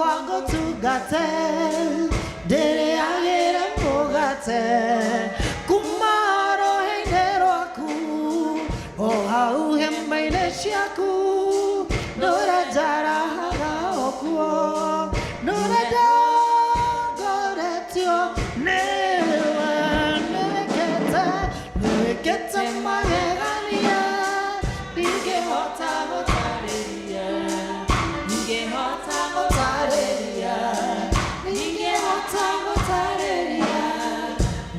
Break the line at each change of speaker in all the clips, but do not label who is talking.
wakwa ngũtungate, ndĩrĩagĩre mũgate kuma rũhĩ-inĩ rwaku, o hau hema-inĩ ciaku, ndũre njarahaga o kuo, ndũre ndongoretio nĩwe, nĩwĩkĩte, nĩwĩkĩte magegania, ndingĩhota gũtarĩria, ndingĩhota gũtarĩria, ndingĩhota gũtarĩria,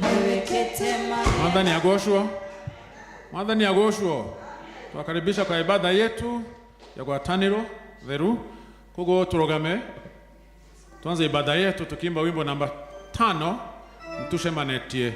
nĩwĩkĩte magegania.
Mwathani agoshwo, Mwathani agoshwo. Tuwakaribisha kwa ibada yetu ya gwataniro theru koguo turugame tuanze ibada yetu tukiimba wimbo namba 5 mtushemanetie.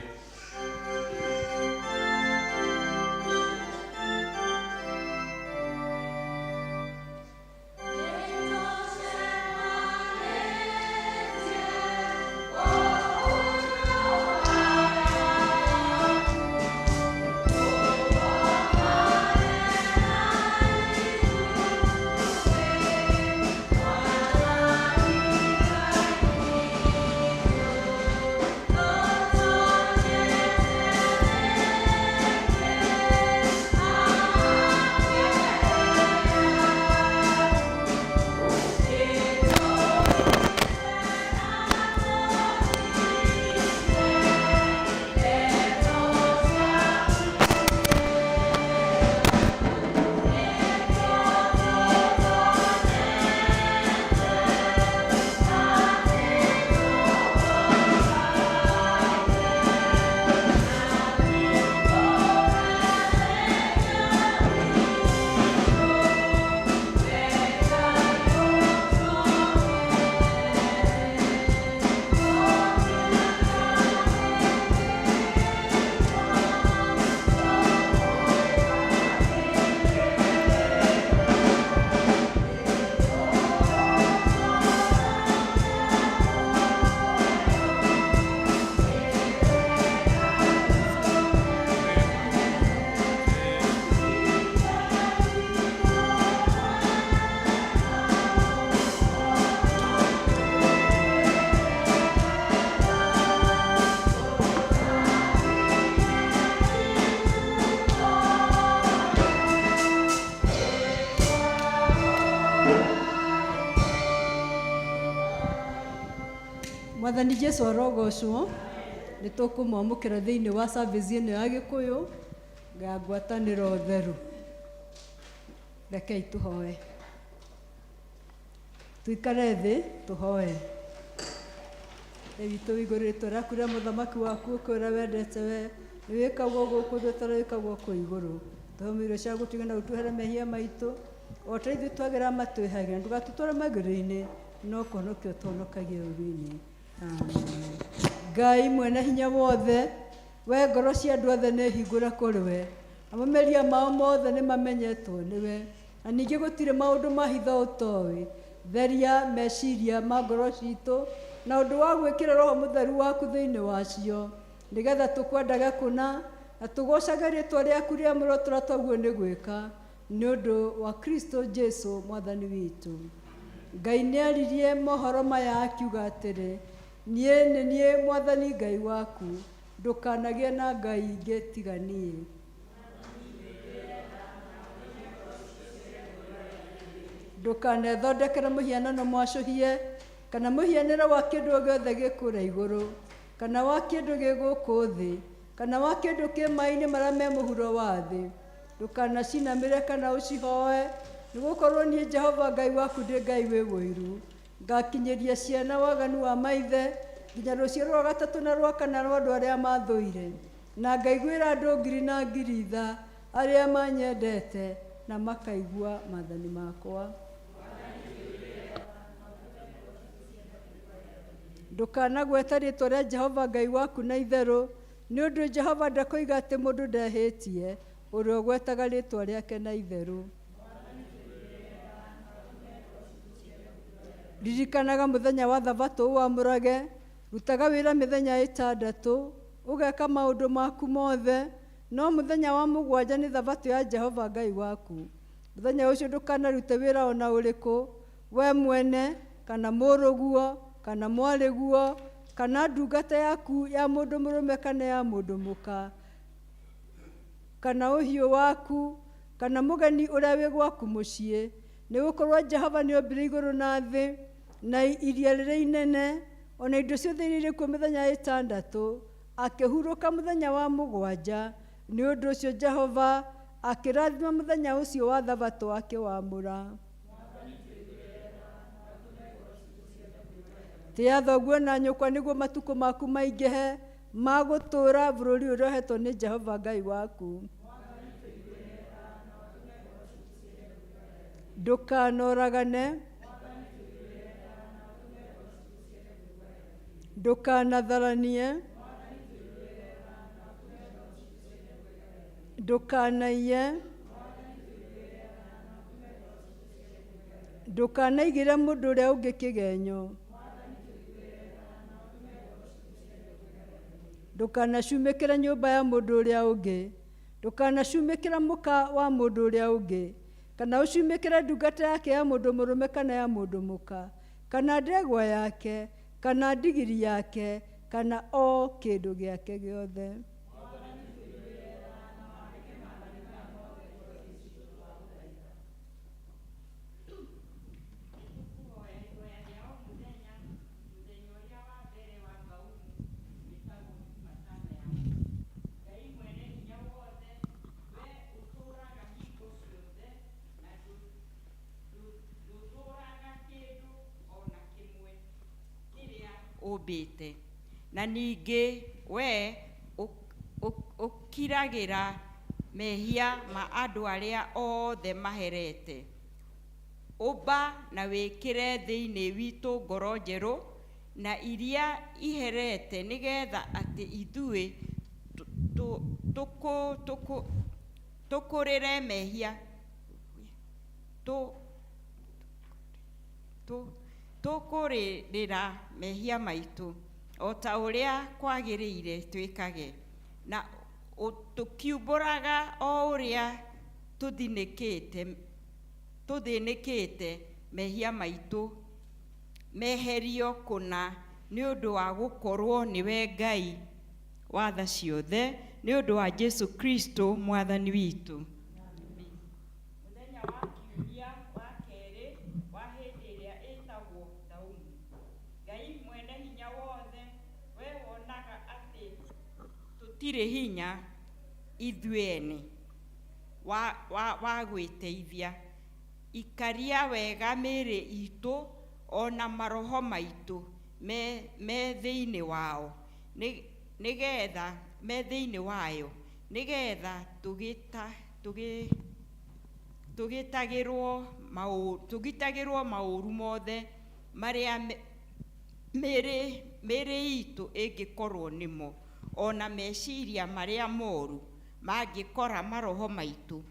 Mwathani Jesu arogocwo. Nĩ tũkũmwamũkĩra thĩinĩ wa service ĩno ya Gĩkũyũ ya ngwatanĩro theru. Rekei tũhoe, tuikare thĩ tũhoe. Ithe witũ wĩ igũrũ, rĩtwa rĩaku rĩa mũthamaki waku ũkĩ ũrĩa wendete we, nĩ wĩkagwo gũkũ thĩ ta ũrĩa wĩkagwo kũu igũrũ. Tũhe irio cia gũtũigana, ũtuohere mehia maitũ o ta ithuĩ twagĩra matwĩhagia, ndũgatũtware magerio-inĩ, no kũhonokia ũtũhonokagie ũũru-inĩ. Amen. Ngai mwene hinya wothe, we ngoro cia andũ othe nĩ hingũre kũrĩ we, namo meria mao mothe nĩ mamenyetwo nĩwe, na ningĩ gũtirĩ maũndũ ma hitho ũtoĩ. Theria meciria ma ngoro citũ na ũndũ wa gwĩkĩra Roho Mũtheru waku thĩinĩ wacio, nĩgetha tũkwendage kũna na tũgocage rĩtwa rĩaku rĩamũre ũrĩa twaguo nĩ gwĩka, nĩ ũndũ wa Kristo Jesu Mwathani witũ. Ngai nĩaririe mohoro maya akiuga atĩrĩ, niĩ nĩ niĩ Mwathani Ngai waku, ndũkanagĩe na ngai ingĩ tiga niĩ. Ndũkanethondekere mũhianano mwacũhie, kana mũhianĩre wa kĩndũ o gĩothe gĩ kũrĩa igũrũ, kana wa kĩndũ gĩ gũkũ thĩ, kana wa kĩndũ kĩ maĩ-inĩ marĩa me mũhuro wa thĩ. Ndũkanacinamĩre kana ũcihoe, nĩgũkorwo niĩ Jehova Ngai waku ndĩ Ngai wĩ ũiru. Ngakinyĩria ciana waganu wa maithe, nginya rũciaro rwa gatatũ na rwa kana rwa andũ arĩa mathũire, na ngaiguĩra andũ ngiri na ngiri tha, arĩa manyendete na makaigua maathani makwa. Ndũkanagwete rĩĩtwa rĩa Jehova Ngai waku na itherũ, nĩ ũndũ Jehova ndakoiga atĩ mũndũ ndehĩtie, ũrĩa ũgwetaga rĩĩtwa rĩake na itherũ. Ririkanaga mũthenya wa Thabatũ ũwamũrage, rutaga wĩra mĩthenya ĩtandatũ, ũgeka maũndũ maku mothe, no mũthenya wa mũgwanja nĩ Thabatũ ya Jehova Ngai waku. Mũthenya ũcio ndũkanarute wĩra o na ũrĩkũ, wee mwene, Kana mũrũguo, kana mwarĩguo, kana ndungata yaku ya mũndũ mũrũme kana ya mũndũ mũka, kana ũhiũ waku, kana mũgeni ũrĩa wĩ gwaku mũciĩ. Nĩ gũkorwo Jehova nĩ ombire igũrũ na thĩ na iria rĩrĩa inene, ona indo ciothe iria irĩ kuo mĩthenya ĩtandatũ, akĩhurũka mũthenya wa mũgwanja. Nĩ ũndũ ũcio Jehova akĩrathima mũthenya ũcio wa thabatũ akĩwamũra. Tĩa thoguo na nyũkwa nĩguo matukũ maku maingĩhe ma gũtũũra bũrũri ũrĩa ũheetwo nĩ Jehova Ngai waku. Ndũkanoragane. Ndũkanatharanie. Ndũkanaiye. Ndũkanaigĩre mũndũ ũrĩa ũngĩ kĩgenyo. Ndũkanacumĩkĩre nyũmba ya mũndũ ũrĩa ũngĩ. Ndũkanacumĩkĩre mũka wa mũndũ ũrĩa ũngĩ, kana ũcumĩkĩre ndungata yake ya mũndũ mũrũme kana ya mũndũ mũka, kana ndegwa yake, kana ndigiri yake, kana o kĩndũ gĩake gĩothe.
Ũmbĩte na ningĩ we ũkiragĩra mehia ma andũ arĩa othe maherete. Ũmba na wĩkĩre thĩinĩ witũ ngoro njerũ na iria iherete, nĩgetha atĩ ithuĩ tũkũrĩre mehia tũkũrĩrĩra mehia maitũ o ta ũrĩa kwagĩrĩire twĩkage, na tũkiumbũraga o ũrĩa tũthĩnĩkĩte mehia maitũ meherio kũna, nĩ ũndũ wa gũkorwo nĩwe Ngai wa tha ciothe, nĩ ũndũ wa Jesu Kristo mwathani witũ. Mũthenya wa kiumia wa kerĩ wa hĩndĩ ĩrĩa ĩtagwo Thaumu, Ngai mwene hinya wothe, we wonaga atĩ tũtirĩ hinya ithuĩ ene wa gwĩteithia, ikaria wega mĩĩrĩ itũ ona maroho maitũ me thĩinĩ wao, nĩgetha me thĩinĩ wayo, nĩgetha tũgitagĩrwo maũru mothe marĩa mĩĩrĩ itũ ĩngĩkorwo nĩmo, ona meciria marĩa moru mangĩkora maroho maitũ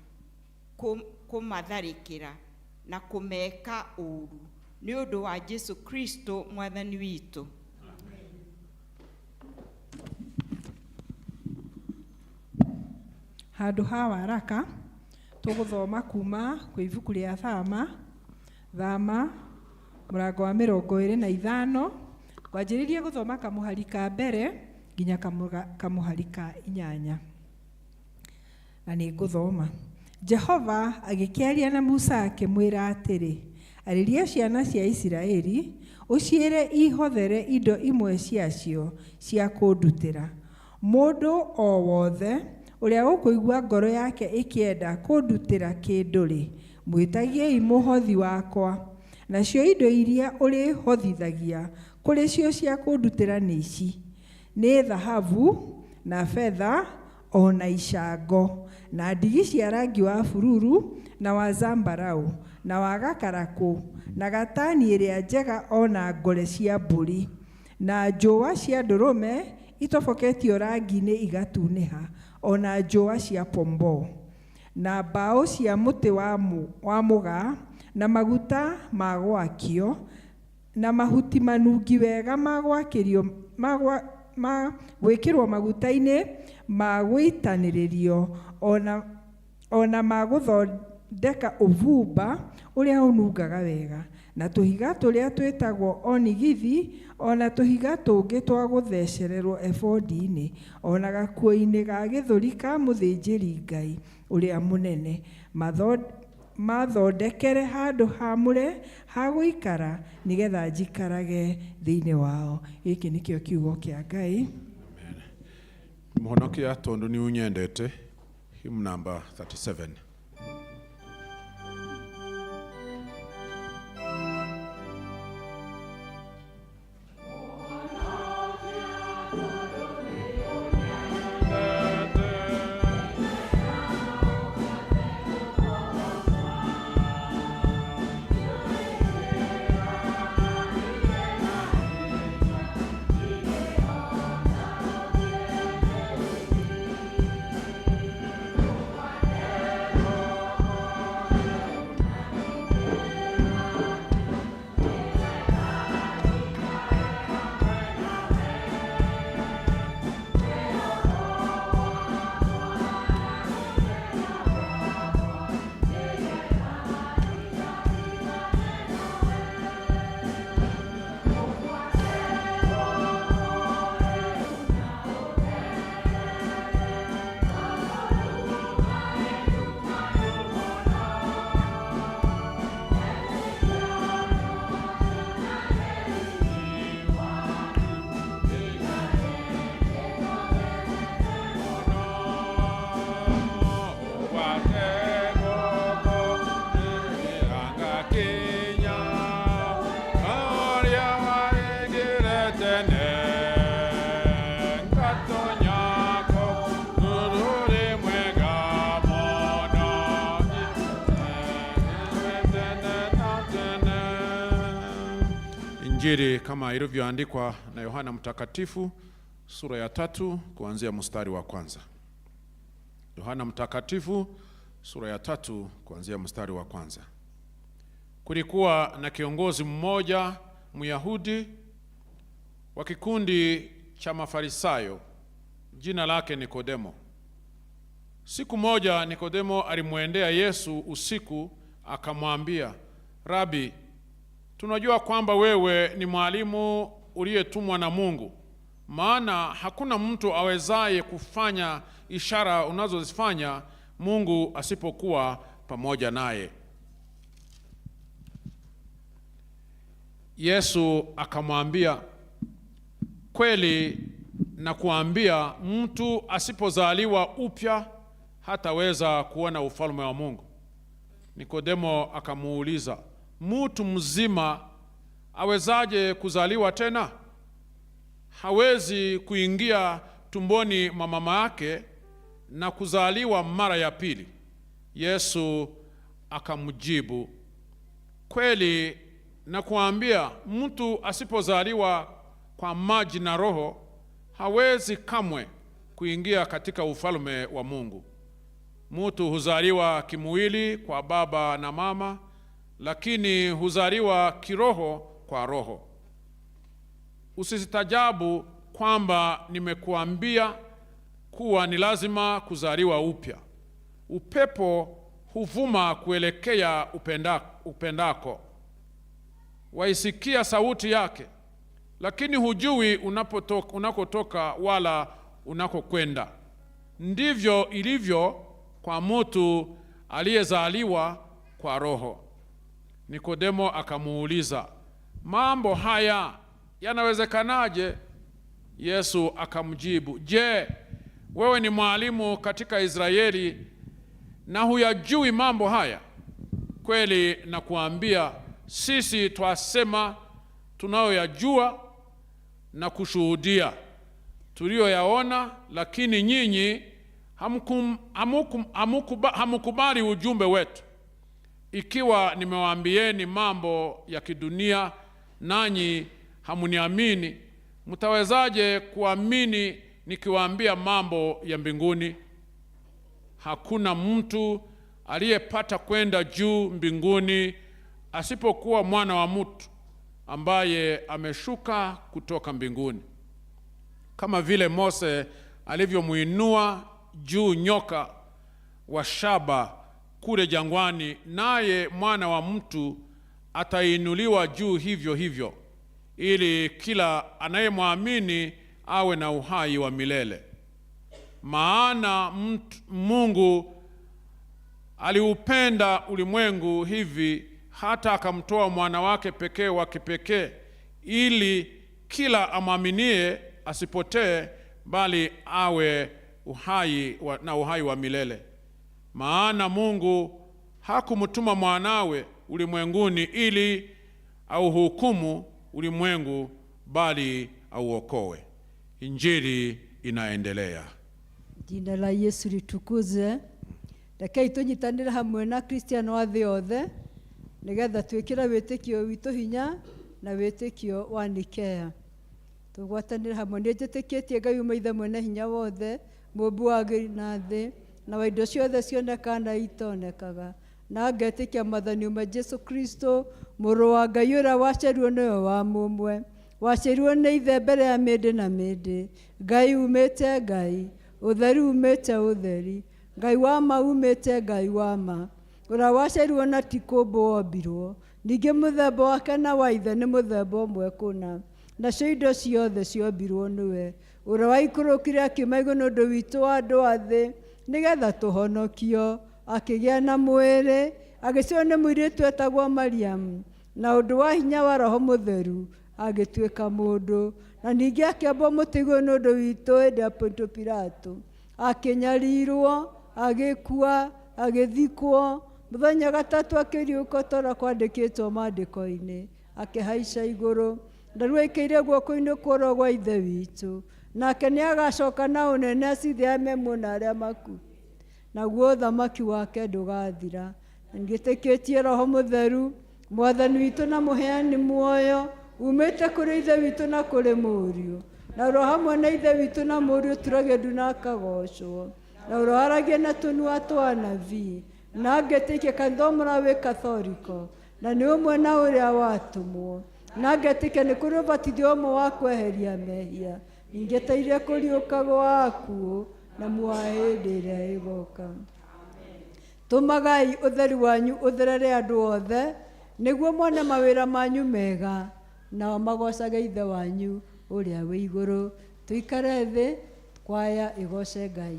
kũmatharĩkĩra na kũmeka ũru, nĩ ũndũ wa Jesu Kristo mwathani witũ.
Handũ ha waraka tũgũthoma kuma kwĩ ibuku rĩa Thama, Thama mũrango wa 25, ngwanjĩrĩria gũthoma kamũhari ka mbere nginya kamũhari ka 8. Na nĩ ngũthoma. Jehova agĩkĩaria na Musa akĩmwĩra atĩrĩ, arĩria ciana cia Isiraeli, ũciĩre ihothere indo imwe ciacio cia kũndutĩra. Mũndũ o wothe ũrĩa ũkũigua ngoro yake ĩkĩenda kũndutĩra kĩndũ-rĩ, mwĩtagiei mũhothi wakwa. Nacio indo iria ũrĩhotithagia kũrĩ cio cia kũndutĩra nĩ ici: nĩ thahabu na betha ona icango, na ndigi cia rangi wa bururu na wa zambarau na wa gakarakũ na gatani ĩrĩa njega ona ngore cia mbũri na njũa cia ndũrũme itoboketio rangi-inĩ igatunĩha, ona njũa cia pomboo na mbaũ cia mũtĩ wa mũgaa na maguta ma gwakio na mahuti manungi wega ma gwĩkĩrwo maguta-inĩ ma gũitanĩrĩrio ona ma gũthondeka ũbumba ũrĩa ũnungaga wega, Na tũhiga tũrĩa twĩtagwo onigithi, o na tũhiga tũngĩ twa gũthecererwo ebodi-inĩ, o na gakuo-inĩ ga gĩthũri ka mũthĩnjĩri-Ngai ũrĩa mũnene, mathondekere handũ haamũre ha gũikara, nĩgetha njikarage thĩinĩ wao. Gĩkĩ nĩkĩo kiugo kĩa Ngai.
Mũhonokia tondũ nĩ ũnyendete, hymn number 37. Injili kama ilivyoandikwa na Yohana Mtakatifu sura ya 3 kuanzia mstari wa kwanza. Yohana Mtakatifu sura ya 3 kuanzia mstari wa kwanza. Kulikuwa na kiongozi mmoja Myahudi wa kikundi cha Mafarisayo, jina lake Nikodemo. Siku moja Nikodemo alimwendea Yesu usiku akamwambia, Rabi, tunajua kwamba wewe ni mwalimu uliyetumwa na Mungu, maana hakuna mtu awezaye kufanya ishara unazozifanya Mungu asipokuwa pamoja naye. Yesu akamwambia, kweli nakuambia, mtu asipozaliwa upya hataweza kuona ufalme wa Mungu. Nikodemo akamuuliza, mtu mzima awezaje kuzaliwa tena? Hawezi kuingia tumboni mwa mama yake na kuzaliwa mara ya pili. Yesu akamjibu, kweli nakuambia, mtu asipozaliwa kwa maji na Roho hawezi kamwe kuingia katika ufalme wa Mungu. Mtu huzaliwa kimwili kwa baba na mama, lakini huzaliwa kiroho kwa Roho. Usisitajabu kwamba nimekuambia kuwa ni lazima kuzaliwa upya. Upepo huvuma kuelekea upendako, waisikia sauti yake, lakini hujui unakotoka wala unakokwenda. Ndivyo ilivyo kwa mtu aliyezaliwa kwa Roho. Nikodemo akamuuliza, mambo haya yanawezekanaje? Yesu akamjibu, je, wewe ni mwalimu katika Israeli na huyajui mambo haya? Kweli nakuambia, sisi twasema tunayoyajua na kushuhudia tuliyoyaona, lakini nyinyi hamukubali ujumbe wetu. Ikiwa nimewaambieni mambo ya kidunia nanyi hamuniamini, mtawezaje kuamini nikiwaambia mambo ya mbinguni? Hakuna mtu aliyepata kwenda juu mbinguni asipokuwa mwana wa mtu ambaye ameshuka kutoka mbinguni. Kama vile Mose alivyomuinua juu nyoka wa shaba kule jangwani, naye mwana wa mtu atainuliwa juu hivyo hivyo, ili kila anayemwamini awe na uhai wa milele. Maana Mungu aliupenda ulimwengu hivi hata akamtoa mwana wake pekee wa kipekee, ili kila amwaminie asipotee, bali awe uhai na uhai wa milele. Maana Mungu hakumtuma mwanawe ulimwenguni ili auhukumu ulimwengu, bali auokoe. Injili inaendelea.
Jina la Yesu litukuzwe. Rekei tũnyitanĩre hamwe na Kristiano a thĩ yothe nĩgetha twĩkĩre wĩtĩkio witũ hinya na wĩtĩkio wa Nikea. Tũgwatanĩre hamwe. Nĩ njĩtĩkĩtie Ngai ũmwe Ithe mwene hinya wothe, mũmbi wa igũrũ na thĩ, na wa indo ciothe cionekaga na itonekaga, na ngetĩkia Mwathani ũmwe Jesũ Kristo, mũrũ wa Ngai ũrĩa waciarirwo nĩwe wa mũmwe, waciarirwo nĩ Ithe mbere ya mĩndĩ na mĩndĩ, Ngai umĩte Ngai, ũtheri umĩte ũtheri, Ngai wa ma umĩte Ngai wa ma, ũrĩa waciarirwo na ti kũmbwo wombirwo, ningĩ mũthemba wake na wa Ithe nĩ mũthemba ũmwe kũna, nacio indo ciothe ciombirwo nĩwe, ũrĩa waikũrũkire akiuma igũrũ nĩ ũndũ witũ wa andũ a thĩ, nĩgetha tũhonokio, akĩgĩa na mwĩrĩ, agĩciarwo nĩ mũirĩtu etagwo Mariamu, na ũndũ wa hinya wa Roho Mũtheru agĩtuĩka mũndũ, na ningĩ akĩambwo mũtĩ igũrũ nĩ ũndũ witũ hĩndĩ ya Pontio Pilato, akĩnyarirwo, agĩkua, agĩthikwo, mũthenya gatatũ akĩriũka ta ũrĩa kwandĩkĩtwo maandĩko-inĩ, akĩhaica igũrũ, na rĩu aikaire guoko-inĩ kwa ũrĩo gwa Ithe witũ, nake nĩagacoka na ũnene acithe arĩa me muoyo na arĩa makuĩte, naguo ũthamaki wake ndũgathira. Na nĩtĩkĩtie Roho Mũtheru, Mwathani witũ na mũheani muoyo, umĩte kũrĩ Ithe witũ na kũrĩ Mũriũ, na ũrĩa hamwe na Ithe witũ na Mũriũ turagio ndu na akagocwo, na ũrĩa waragia na tũnua twa anabii, na ngetĩkia kanitha ũmwe wĩ Kathoriko, na nĩ ũmwe na ũrĩa watũmwo, na ngetĩkia nĩ kũrĩ ũbatithio ũmwe wa kweheria mehia, ningĩteire kũriũka gwa akuũ na muoyo hĩndĩ ĩrĩa ĩgoka. Tũmagai ũtheru wanyu ũtherere andũ othe, nĩguo mone mawĩra manyu mega, nao magocage Ithe wanyu ũrĩa wĩ igũrũ. Tũikare thĩ, kwaya ĩgoce Ngai.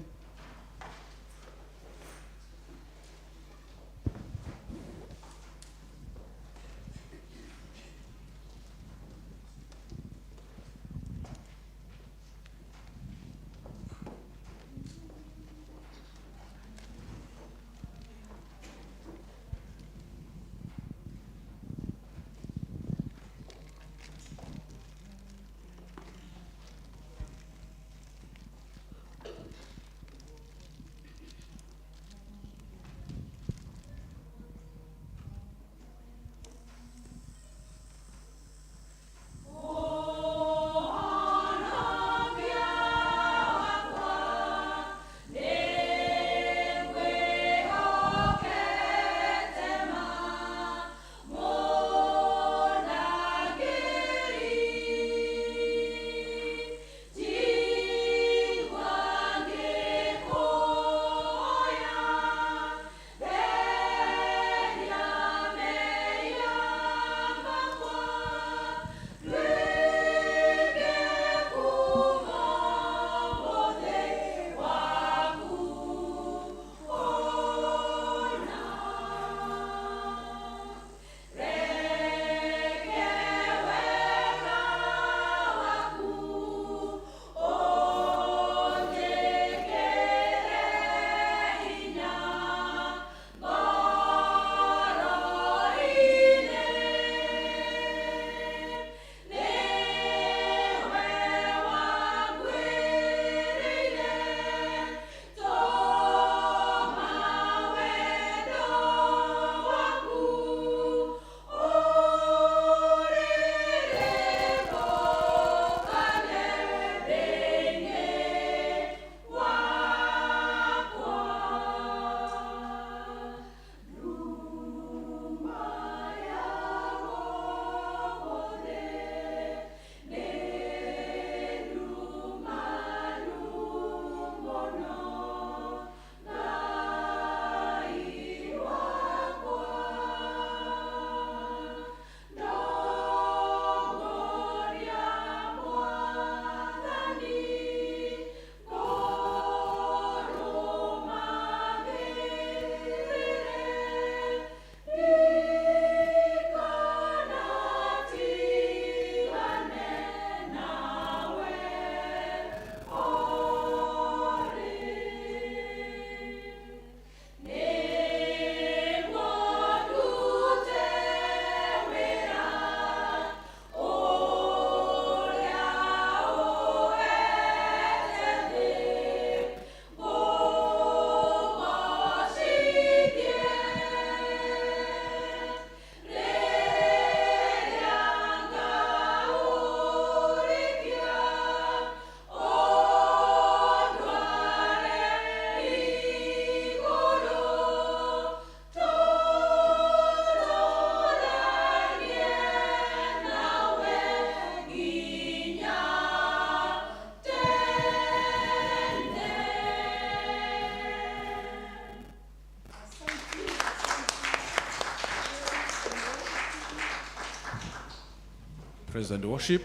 Praise and Worship.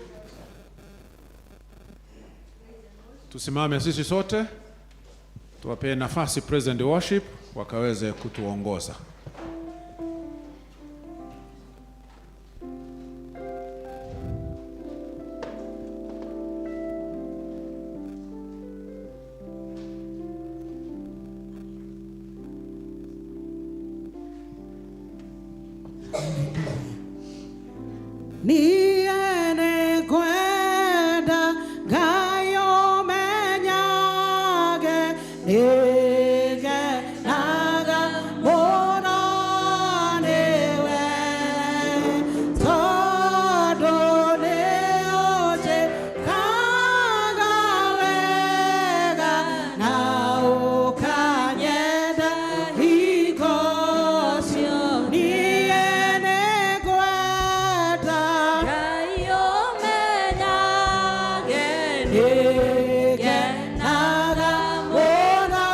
Tusimame sisi sote tuwapee nafasi Praise and Worship wakaweze kutuongoza.
Niĩ nĩngwenda Ngai ũmenyage, nĩngenaga mũno nĩwe, tondũ nĩũnjĩkaga wega na ũkanyenda hingo ciothe. Niĩ nĩngwenda
Ngai ũmenyage,
nĩngenaga mũno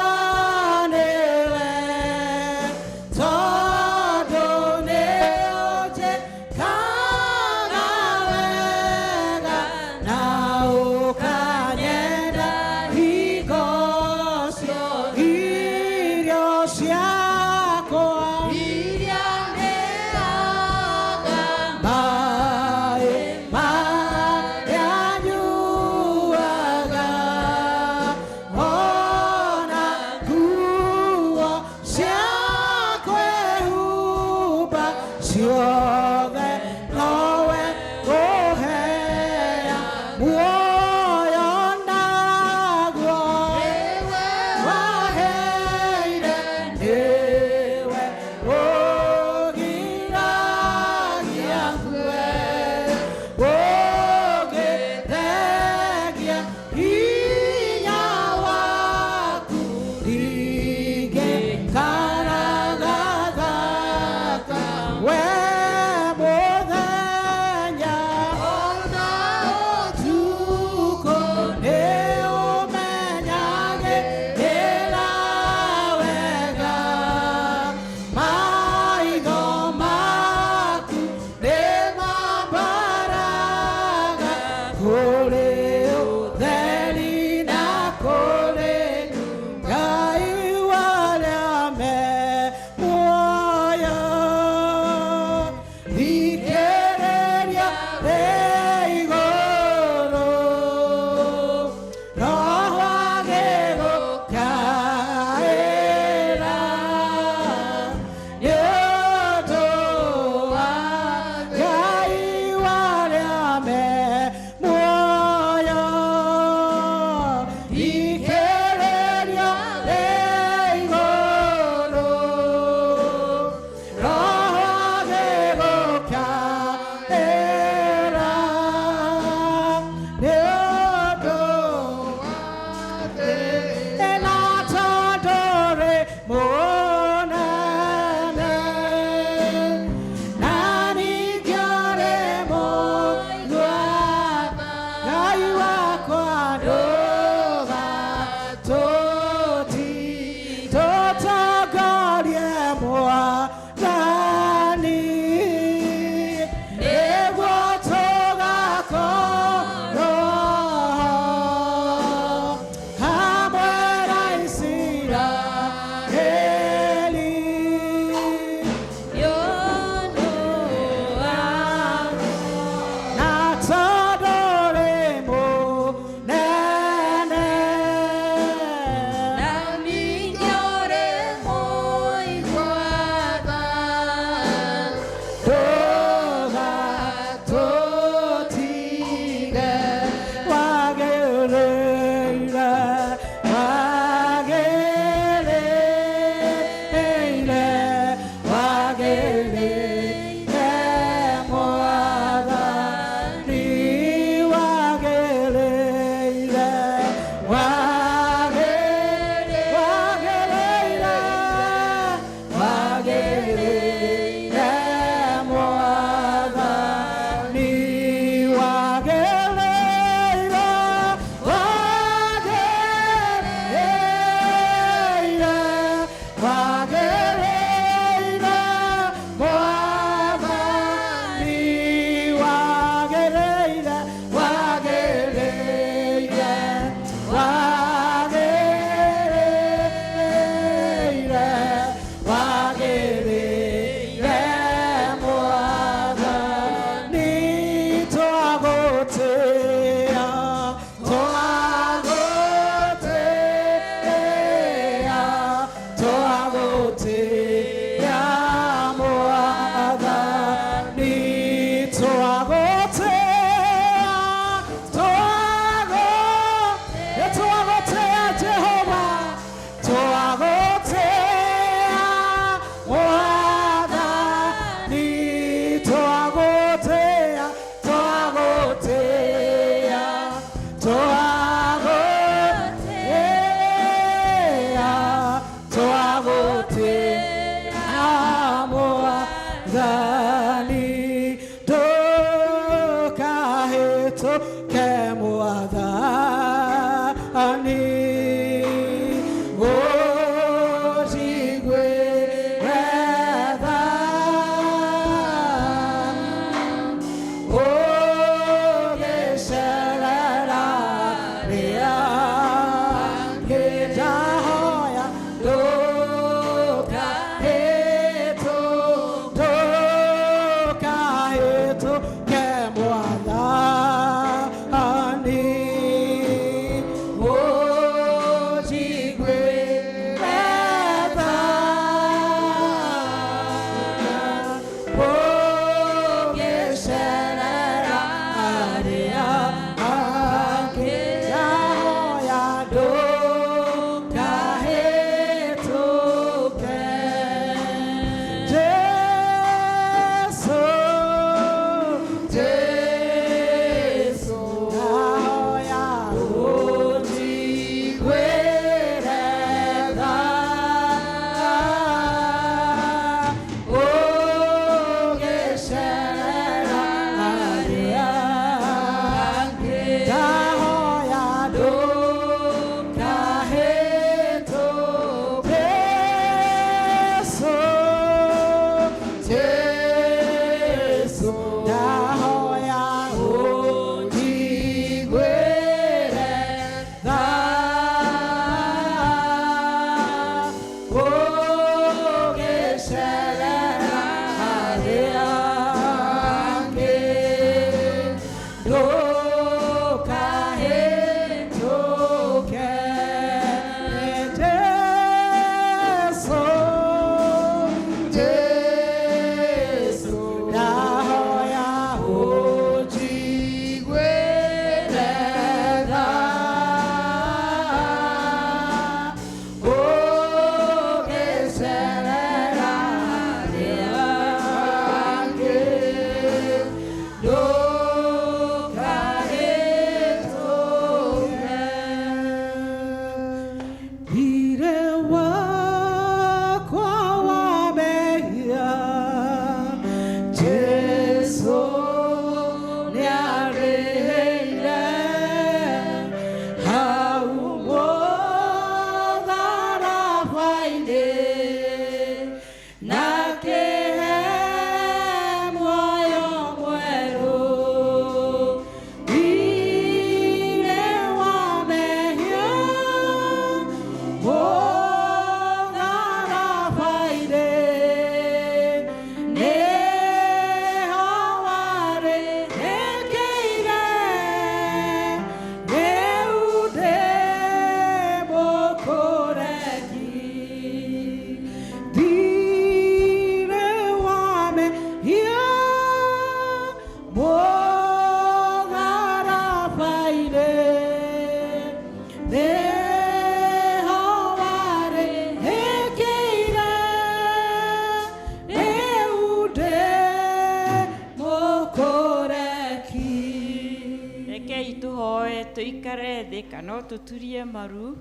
No tũturie maru.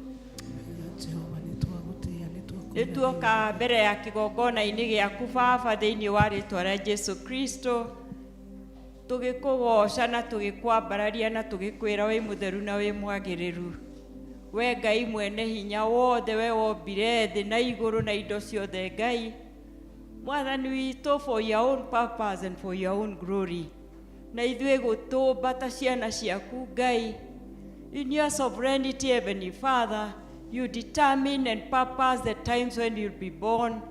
Jehova, nĩ twagũtĩĩa, nĩ
Nĩ tuoka mbere ya kĩgongona-inĩ gĩaku, Baba, thĩinĩ wa rĩtwa rĩa Jesu Kristo, tũgĩkũgoca na tũgĩkwambararia na tũgĩkwĩra wĩ mũtheru na wĩ mwagĩrĩru. We Ngai mwene hinya wothe, we wombire thĩ na igũrũ na indo ciothe, Ngai Mwathani witũ, for your own purpose and for your own glory, na ithuĩ gũtũmba ta ciana ciaku. Ngai, in your sovereignty, Heavenly Father, you determine and purpose the times when you'll be born.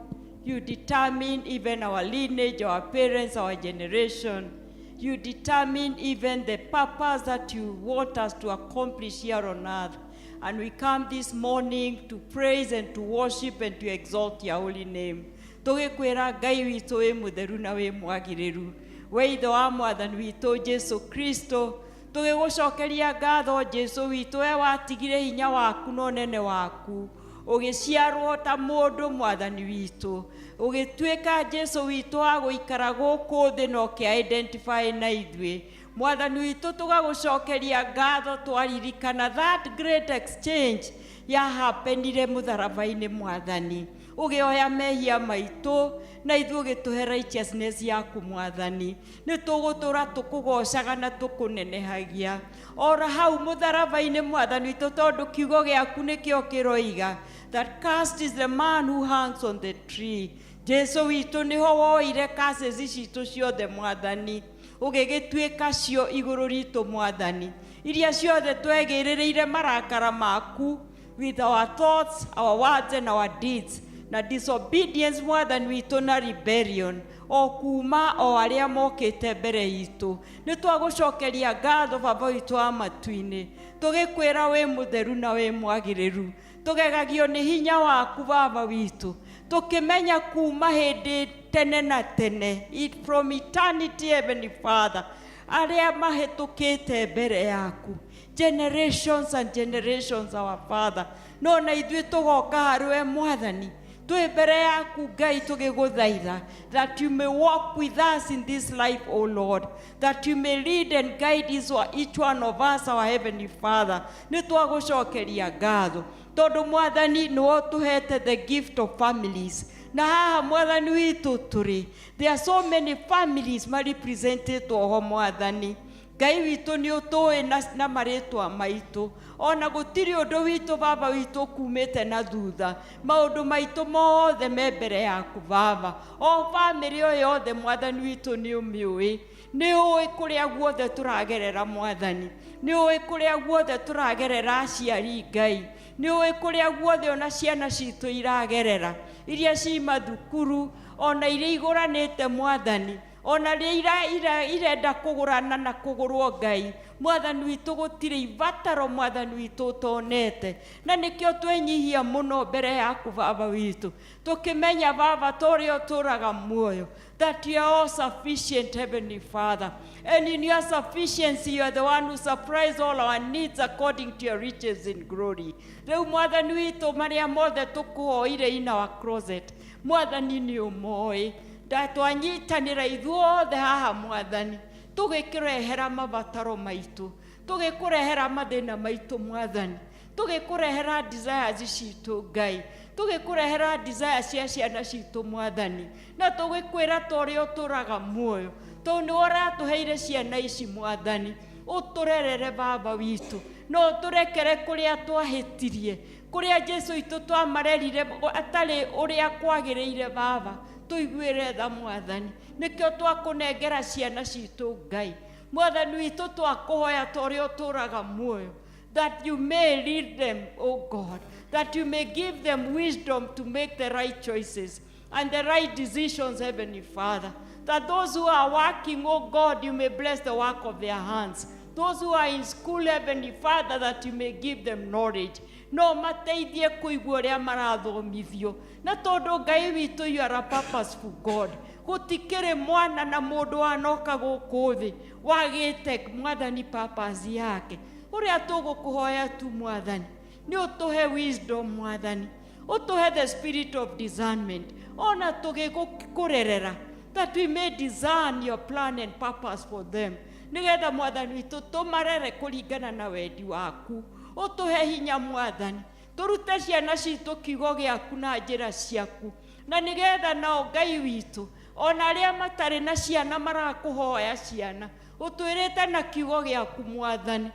You determine even our lineage, our parents, our generation. You determine even the purpose that you want us to accomplish here on earth. And we come this morning to praise and to worship and to exalt your holy name, tũgĩkwĩra Ngai witũ wĩ mũtheru na wĩ mwagĩrĩru, we Ithe wa Mwathani witũ Jesu Kristo. Tũgĩgũcokeria ngatho, Jesu witũ, we watigire hinya waku na ũnene waku, ũgĩciarwo ta mũndũ, Mwathani witũ, ũgĩtuĩka Jesu witũ wa gũikara gũkũ thĩ na ũkĩ-identify na ithuĩ. Mwathani witũ, tũgagũcokeria ngatho twaririkana that great exchange yahapenire mũtharaba-inĩ. Mwathani, ũgĩoya mehia maitũ na ithuĩ ũgĩtũhe righteousness yaku. Mwathani, nĩ tũgũtũra tũkũgocaga na tũkũnenehagia ora hau mũtharaba-inĩ, Mwathani witũ, tondũ kiugo gĩaku nĩkĩo kĩroiga that cursed is the man who hangs on the tree. Jesu witũ, nĩho woire curses citũ ciothe, Mwathani, ũgĩgĩtuĩka cio igũrũ ritũ. Mwathani, iria ciothe twegĩrĩrĩire marakara maku with our thoughts, our words and our deeds, na disobedience, Mwathani witũ, na rebellion, o kuma o arĩa mokĩte mbere itũ. Nĩ twagũcokeria ngatho, Baba witũ wa matu-inĩ, tũgĩkwĩra wĩ mũtheru na wĩ mwagĩrĩru. Tũgegagio nĩ hinya waku, Baba witũ, tũkĩmenya kuma hĩndĩ tene na tene, from eternity, Heavenly Father, arĩa mahĩtũkĩte mbere yaku, generations and generations, our Father. No na ithuĩ tũgoka harĩ we, Mwathani, twĩ mbere yaku, Ngai, tũgĩgũthaitha that you may walk with us in this life, O Lord, that you may lead and guide each one of us, our Heavenly Father. Nĩ twagũcokeria ngatho tondũ, Mwathani, nĩwe ũtũhete the gift of families, na haha, Mwathani witũ, tũrĩ, there are so many families marepresentetwo ho. Mwathani Ngai witũ, nĩ ũtũĩ na marĩtwa maitũ, ona gũtirĩ ũndũ witũ, Baba witũ, kumĩte na thutha. Maũndũ maitũ mothe me mbere yaku, Baba. O bamĩrĩ o yothe, Mwathani witũ, nĩ ũmĩũĩ. Nĩ ũĩ kũrĩa guothe tũragerera. Mwathani, nĩ ũĩ kũrĩa guothe tũragerera aciari. Ngai, nĩ ũĩ kũrĩa guothe ona ciana citũ iragerera, iria ci mathukuru, ona iria igũranĩte, Mwathani, ona rĩa irenda kũgũrana na kũgũrwo. Ngai Mwathani witũ, gũtirĩ ibataro, Mwathani witũ, ũtonete, na nĩkĩo twenyihia mũno mbere yaku, Baba witũ, tũkĩmenya, Baba, tũrĩa ũtũraga muoyo, that you are all sufficient, Heavenly Father, and in your sufficiency you are the one who supplies all our needs according to your riches in glory. Rĩu, Mwathani witũ, marĩa mothe tũkũhoire in our closet, Mwathani, nĩ ũmoĩ. Ndatwanyitanĩra ithuothe haha, Mwathani, tũgĩkĩrehera mabataro maitũ, tũgĩkũrehera mathĩna maitũ, Mwathani, tũgĩkũrehera desires citũ, Ngai, tũgĩkũrehera desire cia ciana citũ, Mwathani, na tũgĩkwĩra ta ũrĩa ũtũraga muoyo, tondũ nĩwe ũratũheire ciana ici. Mwathani, ũtũrerere, Baba witũ, no ũtũrekere kũrĩa twahĩtirie, kũrĩa Jesu witũ twamarerire atarĩ ũrĩa kwagĩrĩire. Baba, tũiguĩre tha. Mwathani, nĩkĩo twakũnengera ciana citũ. Ngai Mwathani witũ, twakũhoya ta ũrĩa ũtũraga muoyo that you may lead them, O God, that you may give them wisdom to make the right choices and the right decisions, Heavenly Father. That those who are working, oh God, you may bless the work of their hands. Those who are in school, Heavenly Father, that you may give them knowledge. No mateithie kũigua ũrĩa marathomithio. Na tondũ, Ngai witũ, you are a purposeful God. Gũtikĩrĩ mwana na mũndũ wanoka gũkũ thĩ wagĩte, Mwathani, purpose yake. Ũrĩa tũgũkũhoya tu, Mwathani, nĩ ũtũhe wisdom. Mwathani, ũtũhe the spirit of discernment ona tũgĩkũrerera, that we may discern your plan and purpose for them, nĩgetha, Mwathani witũ, tũmarere kũringana na wendi waku. Ũtũhe hinya Mwathani, tũrute ciana citũ kiugo gĩaku na njĩra ciaku, na nĩgetha nao Ngai witũ ona arĩa matarĩ na ciana marakũhoya ciana, ũtwĩrĩte na kiugo gĩaku Mwathani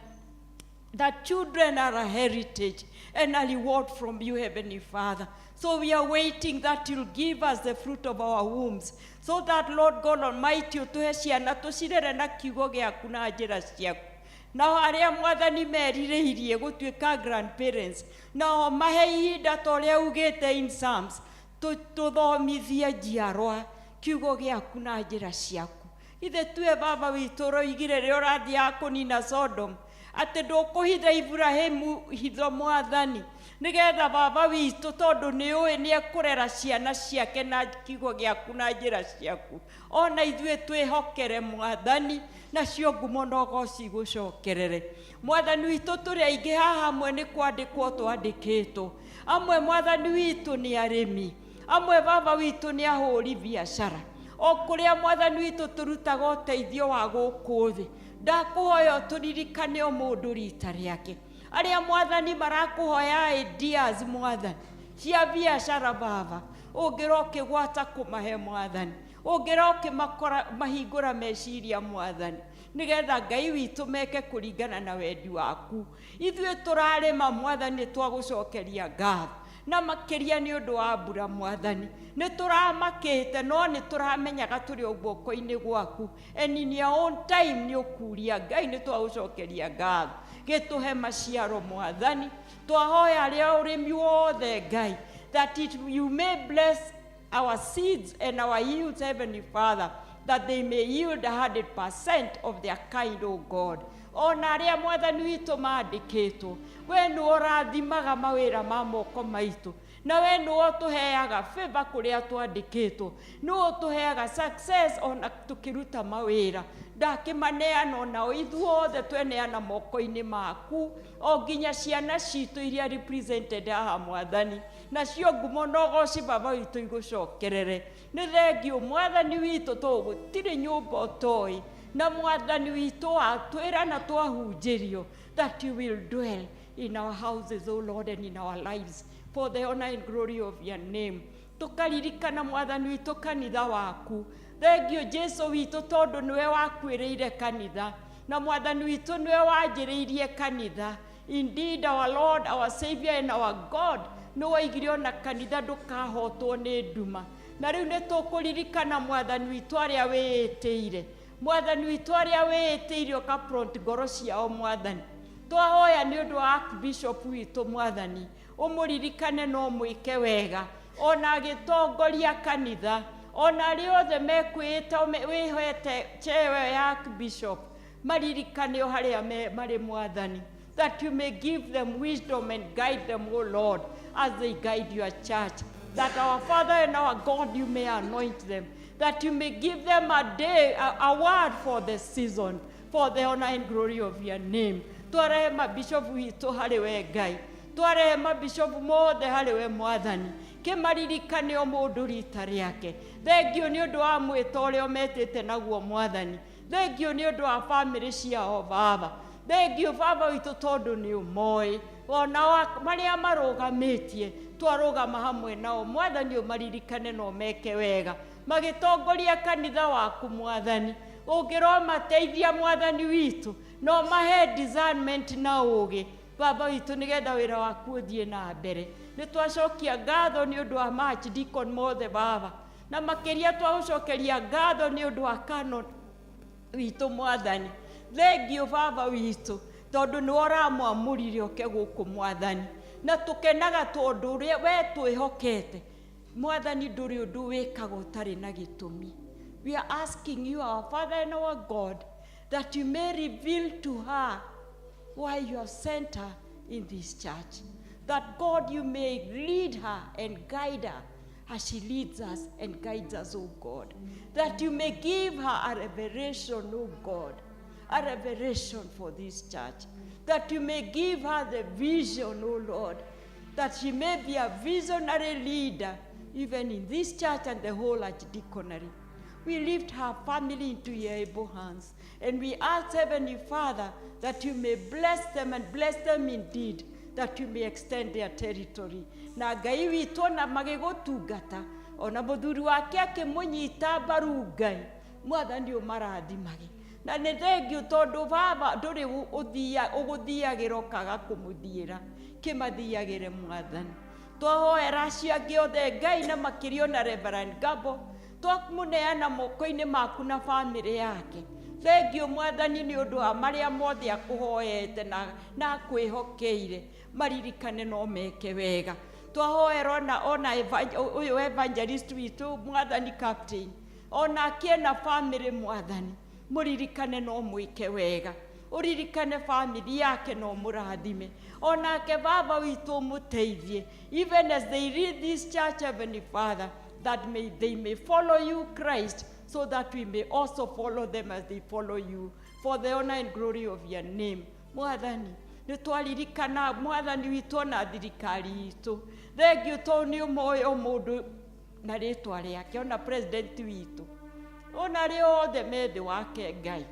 that children are a heritage and a reward from you, Heavenly Father. So we are waiting that you'll give us the fruit of our wombs, so that, Lord God Almighty, ũtũhe ciana tũcirere na kiugo gĩaku na njĩra ciaku. Nao arĩa Mwathani merirĩirie gũtuĩka grandparents, nao mahe ihinda ta ũrĩa ugĩte in Psalms, tũthomithie njiarwa kiugo gĩaku na njĩra ciaku. Ithe tue Baba witũ ũroigire rĩrĩa ũrathiaga kũnina Sodom, atĩ ndũkũhitha Iburahĩmu hitho Mwathani, nĩgetha Baba witũ tondũ nĩ ũĩ nĩ ekũrera ciana ciake na kiugo gĩaku na njĩra ciaku. Ona ithuĩ twĩhokere Mwathani, nacio ngumo na ũgoci igũcokerere. Mwathani witũ tũrĩ aingĩ haha, amwe nĩ kwandĩkwo twandĩkĩtwo, amwe Mwathani witũ nĩ arĩmi, amwe Baba witũ nĩ ahũri biacara. O kũrĩa Mwathani witũ tũrutaga ũteithio wa gũkũ thĩ, ndakũhoya ũtũririkane o mũndũ rita rĩake. Arĩa Mwathani marakũhoya ideas Mwathani cia biacara, Baba ũngĩra ũkĩgwata kũmahe Mwathani, ũngĩra ũkĩmakora mahingũra meciria Mwathani, nĩgetha Ngai witũ meke kũringana na wendi waku. Ithuĩ tũrarĩma Mwathani, twagũcokeria ngatho na makĩria nĩ ũndũ wa mbura Mwathani. Nĩ tũramakĩte no nĩ tũramenyaga tũrĩ o guoko-inĩ gwaku, and in your own time nĩ ũkuria. Ngai, nĩ twagũcokeria ngatho, gĩtũhe maciaro Mwathani. Twahoya arĩa ũrĩmi wothe Ngai, that you may bless our seeds and our yields, Heavenly Father, that they may yield 100% of their kind, O God. Ona arĩa Mwathani witũ mandĩkĩtwo, we nĩwe ũrathimaga mawĩra ma moko maitũ, na we nĩwe ũtũheaga favor kũrĩa twandĩkĩtwo, nĩwe ũtũheaga success ona tũkĩruta mawĩra. Ndakĩmaneana onao, ithuothe tweneana moko-inĩ maku, o nginya ciana citũ iria represented haha Mwathani, nacio ngumo na ũgoci Baba witũ igũcokerere. Nĩ thengio Mwathani witũ, tondũ gũtirĩ nyũmba ũtoĩ, na Mwathani witũ watwĩra na twahunjĩrio that you will dwell in our houses, O Lord, and in our lives for the honor and glory of your name. Tũkaririkana Mwathani witũ kanitha waku. Thengio Jesu witũ, tondũ nĩwe wakuĩrĩire kanitha, na Mwathani witũ nĩwe wanjĩrĩirie kanitha. Indeed, our Lord, our Savior and our God, nĩ woigire ona kanitha ndũkahotwo nĩ nduma. Na rĩu nĩ tũkũririkana Mwathani witũ arĩa wĩĩtĩire, Mwathani witũ arĩa wĩĩtĩire ũka ngoro ciao Mwathani. Twahoya nĩ ũndũ wa Archbishop witũ Mwathani, ũmũririkane no mwĩke wega ona agĩtongoria kanitha, ona arĩa othe mekwĩĩta wĩhete cheo ya Archbishop, maririkane o harĩa marĩ Mwathani, that you may give them wisdom and guide them, O Lord, as they guide your church, that our Father and our God, you may anoint them, that you may give them a day, a word for the season, for the honor and glory of your name. Twarehe mabishop witũ harĩ we Ngai, twarehe mabishop mothe harĩ we Mwathani, kĩmaririkane o mũndũ rita rĩake. Thengio nĩ ũndũ wa mwĩto ũrĩa ũmetĩte naguo Mwathani. Thengio nĩ ũndũ wa bamĩrĩ ciao Baba. Thengio Baba witũ, tondũ nĩ ũmoĩ ona marĩa marũgamĩtie, twarũgama hamwe nao Mwathani, ũmaririkane na ũmeke wega magĩtongoria kanitha waku Mwathani. Ũngĩromateithia Mwathani witũ no mahe discernment na ũgĩ Baba witũ, nĩgetha wĩra waku ũthiĩ na mbere. Nĩ twacokia ngatho nĩ ũndũ wa archdeacon mothe Baba, na makĩria twagũcokeria ngatho nĩ ũndũ wa canon witũ Mwathani. Thengio Baba witũ, tondũ nĩwe ũramwamũrire oke gũkũ Mwathani, na tũkenaga tondũ ũrĩa we twĩhokete Mwathani, ndũrĩ ũndũ wĩkaga ũtarĩ na gĩtũmi. We are asking you, our Father and our God, that you may reveal to her why you have sent her in this church, that God, you may lead her and guide her as she leads us and guides us, O God, that you may give her a revelation, O God, a revelation for this church, that you may give her the vision, O Lord, that she may be a visionary leader even in this church and the whole archdeaconry. We lift her family into your able hands. And we ask, Heavenly Father, that you may bless them and bless them indeed, that you may extend their territory. Na Ngai witũ ona magĩgũtungata, ona mũthuri wake akĩmũnyita mbaru Ngai, Mwathani ũmarathimage. Na nĩ thengiũ tondũ baba ndũrĩ ũgũthiagĩra ũkaga kũmũthiĩra, kĩmathiagĩre Mwathani. Twahoera acio angĩ othe Ngai na makĩria ona Reverend Gabo, twamũneana moko-inĩ maku na bamĩrĩ yake. Thengiũ Mwathani nĩ ũndũ wa marĩa mothe akũhoete na akwĩhokeire, maririkane no meke wega. Twahoera ona ũyũ evangelist witũ Mwathani Captain, onake ena bamĩrĩ Mwathani, mũririkane no mwĩke wega. Ũririkane bamĩrĩ yake no mũrathime. Onake baba witũ ũmũteithie, even as they read this church, Heavenly Father, that they may follow you, Christ, so that we may also follow them as they follow you, for the honor and glory of your name. Mwathani, nĩ twaririkana Mwathani witũ ona thirikari itũ. Thengiũ tondũ nĩ ũmoĩ o mũndũ na rĩtwa rĩake, ona president witũ, ona arĩa othe me thĩ wake Ngai.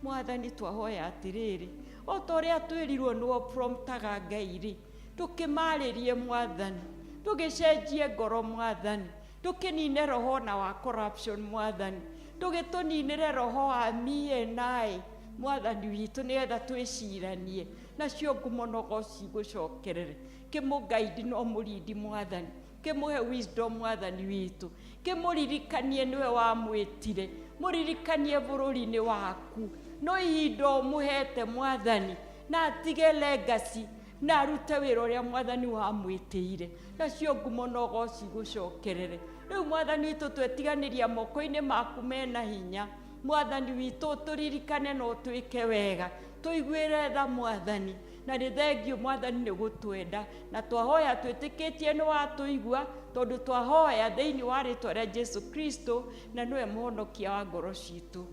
Mwathani twahoya atĩrĩrĩ, o ta ũrĩa twĩrirwo nĩwe promptaga Ngai rĩ, tũkĩmarĩrie Mwathani, tũgĩcenjie ngoro Mwathani, tũkĩnine roho na wa corruption Mwathani, tũgĩtũninĩre roho wa me and I Mwathani witũ, nĩgetha twĩciranie nacio ngumo no cigũcokerere. Kĩmũgaidi no mũrindi Mwathani, kĩmũhe wisdom Mwathani witũ, kĩmũririkanie nĩwe wamwĩtire, mũririkanie bũrũri-inĩ waku, no ihinda ũmũhete Mwathani, na atige legacy, na arute wĩra ũrĩa Mwathani wamwĩtĩire, nacio ngumo no cigũcokerere. Rĩu Mwathani witũ twetiganĩria moko-inĩ maku mena hinya. Mwathani witũ tũririkane no twĩke wega, tũiguĩre tha Mwathani, na nĩ thengiũ Mwathani nĩ gũtwenda, na twahoya twĩtĩkĩtie nĩ watũigua, tondũ twahoya thĩinĩ wa rĩtwa rĩa Jesu Kristo, na nĩwe mũhonokia wa ngoro citũ.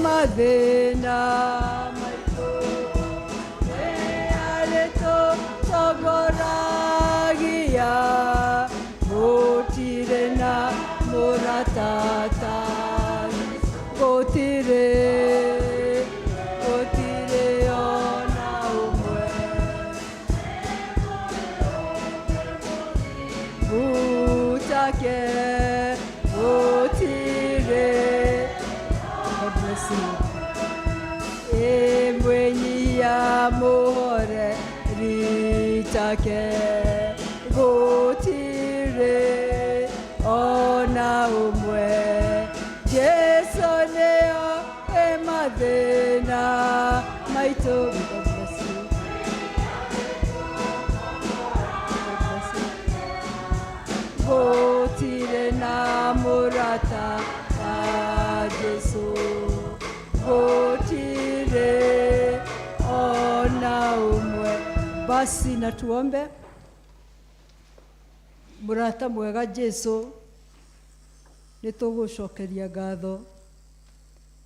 Mathĩna maitũ nĩ arĩtũtongoragia, gũtirĩ na mũrata ta gũtirĩ, gũtirĩ ona ũmwe. Gũtake, gũtirĩ. God bless you. Emwenyia muhore ritake, gũtirĩ ona ũmwe. Jesu nĩo wĩ mathĩna maitũ. God bless you. God bless you. Gũtirĩ na mũrata ta Jesu, gũtirĩ ona ũmwe. Basi na tuombe. Mũrata mwega Jesu, nĩ tũgũcokeria ngatho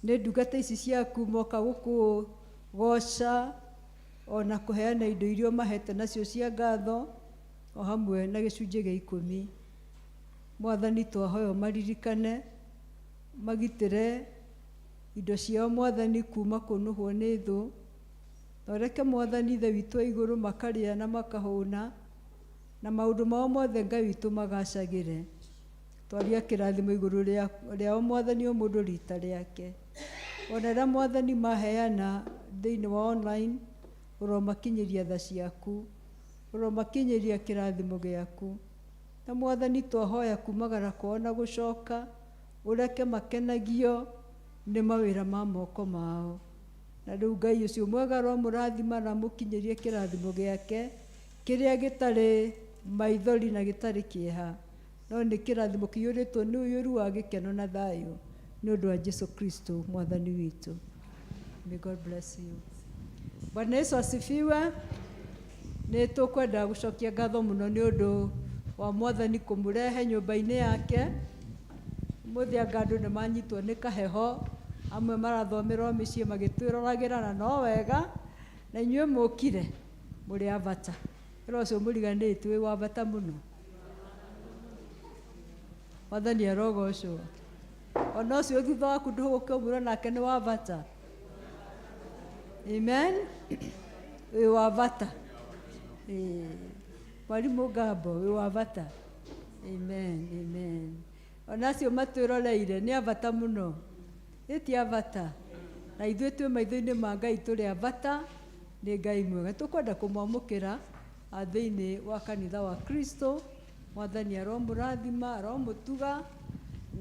nĩ ndungata ici ciaku moka gũkũgoca ona kũheana indo iria ũmahete nacio cia ngatho, o hamwe na gĩcunjĩ gĩa ikũmi. Mwathani twahoya ũmaririkane, magitĩre indo ciao Mwathani kuma kũnũhwo nĩ thũ, na ũreke Mwathani Ithe witũ wa igũrũ makarĩa na makahũna, na maũndũ mao mothe Ngai witũ magacagĩre. Twaria kĩrathimo igũrũ rĩao Mwathani o mũndũ rita rĩake. Ona rĩrĩa Mwathani maheana thĩinĩ wa online, ũromakinyĩria tha ciaku. Ũromakinyĩria kĩrathimo gĩaku. Na Mwathani twahoya kumagara kwao na gũcoka, ũreke makenagio nĩ mawĩra ma moko mao. Na rĩu Ngai ũcio mwega aromũrathima na amũkinyĩrie kĩrathimo gĩake, kĩrĩa gĩtarĩ maithori na gĩtarĩ kĩeha, no nĩ kĩrathimo kĩiyũrĩtwo nĩ ũiyũru wa gĩkeno na thayũ, nĩ ũndũ wa Jesu Kristo Mwathani witũ. May God bless you. Bwana Yesu asifiwe. Nĩ tũkwenda gũcokia ngatho mũno nĩ ũndũ wa Mwathani kũmũrehe nyũmba-inĩ yake. Ũmũthĩ anga andũ nĩ manyitwo nĩ kaheho, amwe marathomerwo mĩciĩ magĩtwĩroragĩra na no wega, na inyuĩ mũkire mũrĩ a bata. Wĩra ũcio mũriganĩtie wĩ wa bata mũno. Mwathani arogocwo. Ona ũcio thutha waku ndũgũke ũmwĩre nake nĩ wa bata. Amen. Wĩ wa bata. Mwarimũ Ngambo wĩ wa bata. Amen. Amen. Ona acio matwĩroreire nĩ a bata mũno. Ĩ ti a bata. Na ithuĩ twĩ maitho-inĩ ma Ngai tũrĩ a bata, nĩ Ngai mwega. Tũkwenda kũmwamũkĩra thĩinĩ wa kanitha wa Kristo. Mwathani aromũrathima, aromũtuga,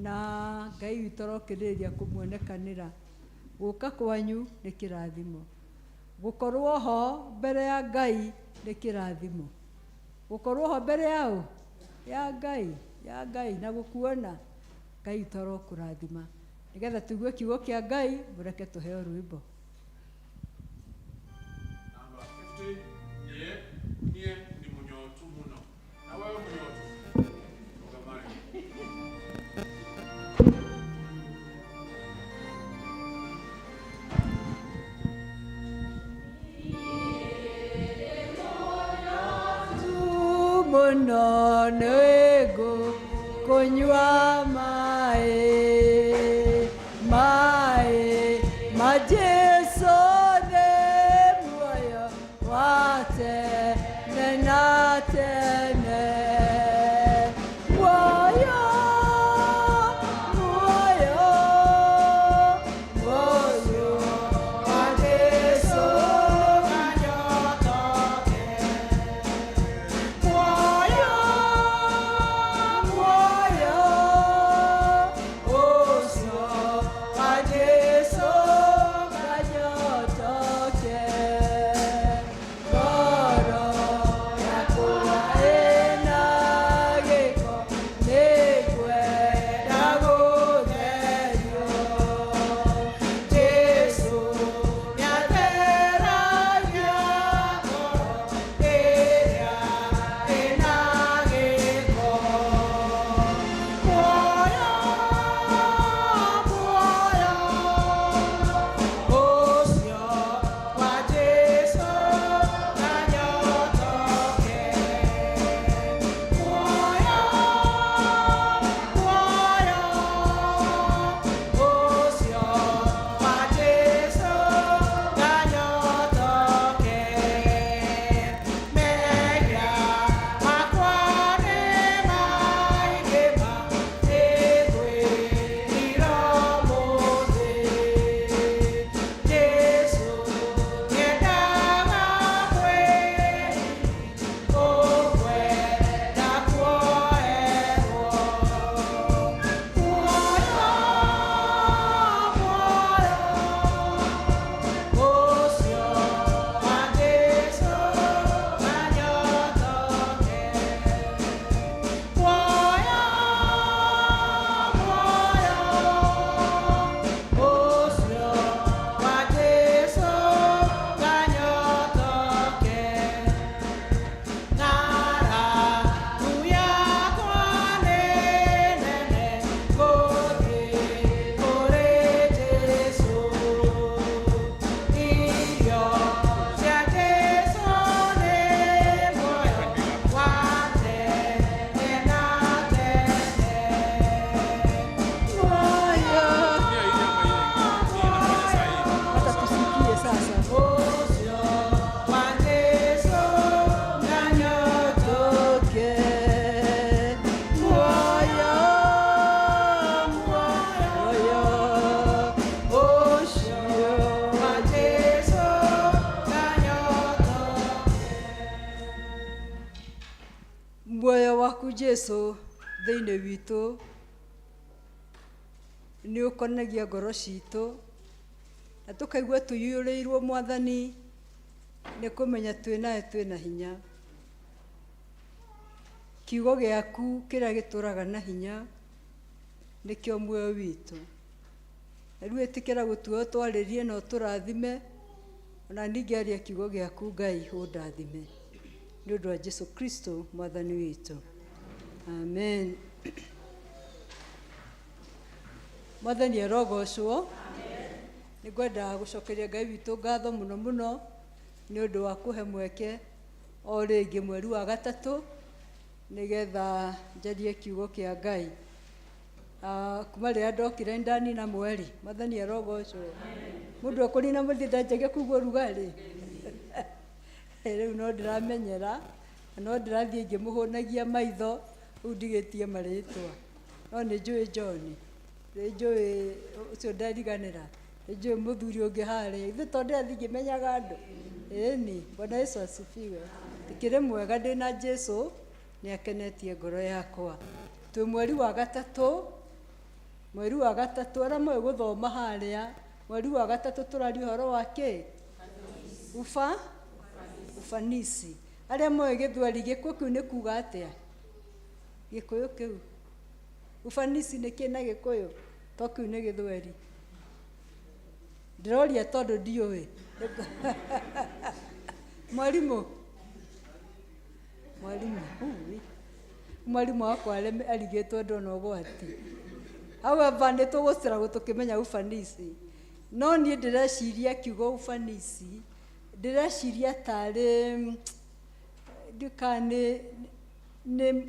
na Ngai witũ arokĩrĩrĩria kũmuonekanĩra. Gũka kwanyu nĩ kĩrathimo. Gũkorwo ho mbere ya Ngai nĩ kĩrathimo. Gũkorwo ho mbere ya ũ? Ya Ngai, ya Ngai na gũkuona. Ngai witũ arokũrathima. Nĩgetha tũigue kiugo kĩa Ngai, mũreke tũheo rwĩmbo.
Namba 50 nie nie ni munyotu muno. Na wewe munyotu. Rugamani.
Mũno nĩngũ kũnyua maĩ, maĩ ma Jesu nĩ muoyo wa tene na tene. Muoyo, muoyo, muoyo wa Jesu. Muoyo, muoyo, ũcio wa Jesu nganyotoke. Ngoro yakwa ĩna gĩko nĩngwenda gũtherio. Jesu nĩatheragia ngoro ĩrĩa ĩna gĩko. Muoyo, muoyo, ũcio wa Jesu nganyotoke. Muoyo, muoyo, ũcio wa Jesu nganyotoke. Mehia makwa nĩ maingĩ ma nĩngwĩrira ũmũthĩ. Jesu nĩendaga kwĩrira, ũkwenda kuoerwo. Muoyo, muoyo, ũcio wa Jesu nganyotoke. Muoyo, muoyo, ũcio wa Jesu nganyotoke. Ng'aragu yakwa nĩ nene gũthiĩ kũrĩ Jesu. Irio cia Jesu nĩ muoyo wa tene na tene. Muoyo,
Nia ile ama ile hii inafanya saa hii.
Hata tusikie sasa.
ũcio wa Jesu nganyotoke.
Muoyo, muoyo, ũcio
Wa Jesu nganyotoke.
Jesu thĩinĩ witũ nĩ ũkonagia ngoro citũ na tũkaigua tũiyũrĩirwo Mwathani nĩ kũmenya twĩ nawe twĩ na hinya. Kiugo gĩaku kĩrĩa gĩtũraga na hinya nĩkĩo muoyo witũ. Na rĩu ĩtĩkĩra gũtua ũtwarĩrie na ũtũrathime, ona ningĩ aria kiugo gĩaku Ngai ũndathime. Nĩ ũndũ wa Jesu Kristo Mwathani witũ. Amen. Mwathani arogocwo. Nĩ ngwenda gũcokeria Ngai witũ ngatho mũno mũno nĩ ũndũ wa kũhe mweke o rĩngĩ mweri wa gatatũ nĩgetha njarie kiugo kĩa Ngai. Kuma rĩrĩa ndokire nĩ ndanina mweri. Mwathani arogocwo. Mũndũ ekũnina mweri ndanjagia kũigua ũrugarĩ. Rĩu no ndĩramenyera na no ndĩrathiĩ ngĩmũhũnagia maitho rĩu ndigĩtie marĩtwa. No nĩ njũĩ John, nĩ njũĩ ũcio ndariganĩra, nĩ njũĩ mũthuri ũngĩ harĩa. Ithuĩ to ndĩrathiĩ ngĩmenyaga andũ. Ĩni, Bwana Yesu asifiwe. Ndĩkĩrĩ mwega ndĩna Jesu nĩ akenetie ngoro yakwa. Twĩ mweri wa gatatũ, mweri wa gatatũ arĩa moĩ gũthoma harĩa, mweri wa gatatũ tũraria ũhoro wa kĩ? Ufa? Ufanisi. Arĩa moĩ gĩthweri gĩkũyũ kĩu nĩ kuga atĩa? Gĩkũyũ kĩu. Ufanisi nĩ kĩ na gĩkũyũ? To kĩu nĩ gĩthweri. Ndĩroria tondũ ndiũĩ. Mwarimũ. Mwarimũ. Ui. Mwarimũ wakwa arigĩtwo ndona ũgwati. However, nĩ tũgũciragwo tũkĩmenya ufanisi. No niĩ ndĩreciria kiugo ufanisi, ndĩreciria tarĩ ndika nĩ nĩ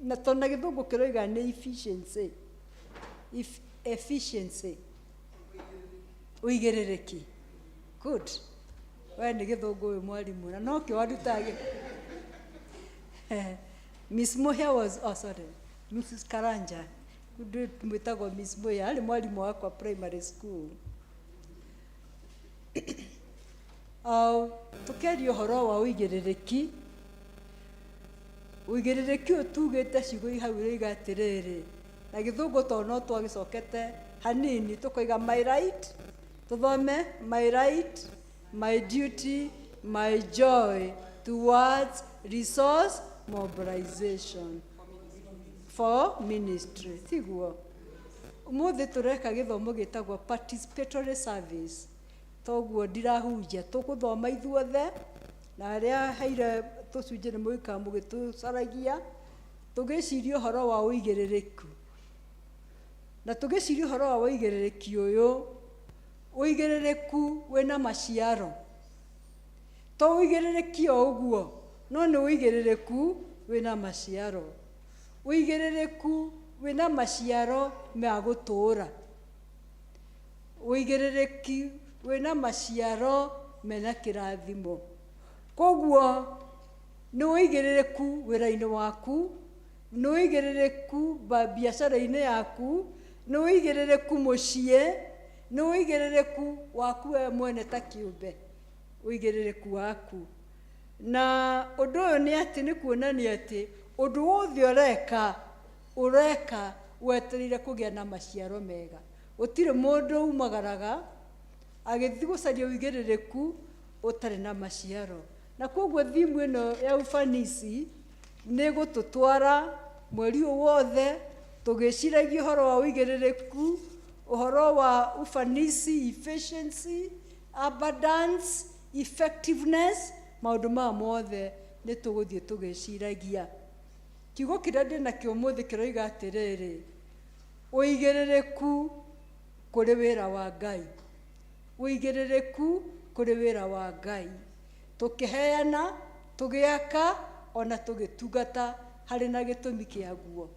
na tondũ na gĩthũngũ kĩroiga nĩ efficiency. If, efficiency. Ũigĩrĩrĩki. Good. We nĩ gĩthũngũ ũyũ mwarimũ na nokĩo warutaga. Miss Muhia was, oh sorry, Mrs. Karanja. Mwĩtagwo Miss Muhia, arĩ mwarimũ wakwa primary school. Tũkĩaria ũhoro wa ũigĩrĩrĩki, ũigĩrĩrĩki ũyũ tugĩte ciugo hau iroiga atĩrĩrĩ, na gĩthũngũ tondũ no twagĩcokete hanini tũkoiga my right, tũthome my right, my duty, my joy towards resource mobilization for ministry. Tiguo ũmũthĩ tũreka gĩthomo gĩtagwo participatory service. Toguo ndirahunjia, tũgũthoma ithuothe na arĩa heire tũcunjĩ nĩ mũgĩkaga mũgĩtũcaragia, tũgĩciria ũhoro wa ũigĩrĩrĩku. Na tũgĩciria ũhoro wa ũigĩrĩrĩki ũyũ, ũigĩrĩrĩku wĩna maciaro. To ũigĩrĩrĩki o ũguo, no nĩ ũigĩrĩrĩku wĩna maciaro. Ũigĩrĩrĩku wĩna maciaro ma gũtũũra. Ũigĩrĩrĩki wĩna maciaro mena kĩrathimo. Koguo nĩ ũigĩrĩrĩku wĩra-inĩ waku, nĩ ũigĩrĩrĩku biacara-inĩ yaku, nĩ ũigĩrĩrĩku mũciĩ, nĩ ũigĩrĩrĩku waku we mwene ta kĩũmbe, ũigĩrĩrĩku waku. Na ũndũ ũyũ nĩ atĩ nĩ kuonania atĩ ũndũ wothe ũreka, ũreka wetereire kũgĩa na maciaro mega. Gũtirĩ mũndũ umagaraga agĩthiĩ gũcaria ũigĩrĩrĩku ũtarĩ na maciaro. Na koguo thimu ĩno ya ufanisi nĩ gũtũtwara mweri ũyũ wothe tũgĩciragia ũhoro wa ũigĩrĩrĩku, ũhoro wa ufanisi, efficiency, abundance, effectiveness, maũndũ maya mothe nĩ tũgũthiĩ tũgĩciragia. Kiugo kĩrĩa ndĩnakĩo ũmũthĩ kĩroiga atĩrĩrĩ, ũigĩrĩrĩku kũrĩ wĩra wa Ngai. Ũigĩrĩrĩku kũrĩ wĩra wa Ngai. Tũkĩheana, tũgĩaka, ona tũgĩtungata harĩ na gĩtũmi kĩaguo.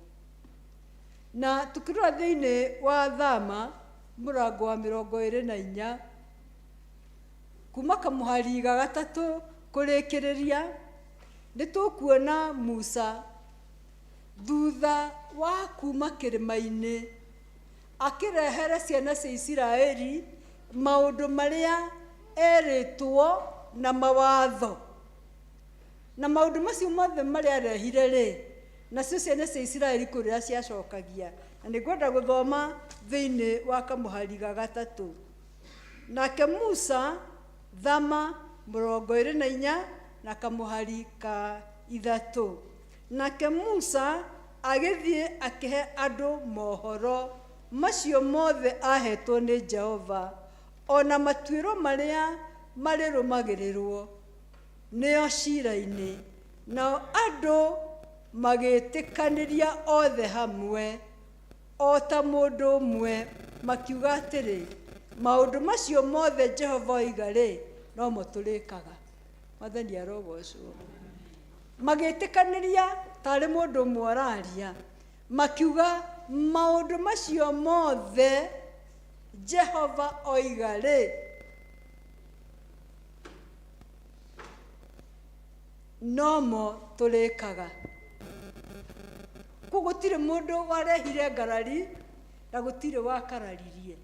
Na tũkĩrora thĩinĩ wa Thama mũrango wa 24 kuma kamũhari ga gatatũ kũrĩkĩrĩria, nĩ tũkuona Musa thutha wa kuma kĩrĩma-inĩ akĩrehere ciana cia Isiraeli maũndũ marĩa erĩtwo na mawatho. Na maũndũ macio mothe marĩa arehire rĩ, Nacio ciana cia Isiraeli kũrĩra ciacokagia. Na nĩ ngwenda gũthoma thĩinĩ wa kamũhari ga gatatũ. Nake Musa thama 24 na kamũhari ka 3. Nake Musa agĩthiĩ akĩhe andũ mohoro macio mothe ahetwo nĩ Jehova, ona matuĩro marĩa marĩrũmagĩrĩrwo nĩo cira-inĩ. Nao andũ magĩtĩkanĩria othe hamwe o ta mũndũ ũmwe, makiuga atĩrĩ, maũndũ macio mothe Jehova oiga-rĩ, nomo tũrĩkaga. Mwathani arogocwo. Magĩtĩkanĩria tarĩ mũndũ ũmwe ũraria, makiuga maũndũ macio mothe Jehova oiga-rĩ, nomo tũrĩkaga. Koguo gũtirĩ mũndũ warehire ngarari na gũtirĩ wakararirie.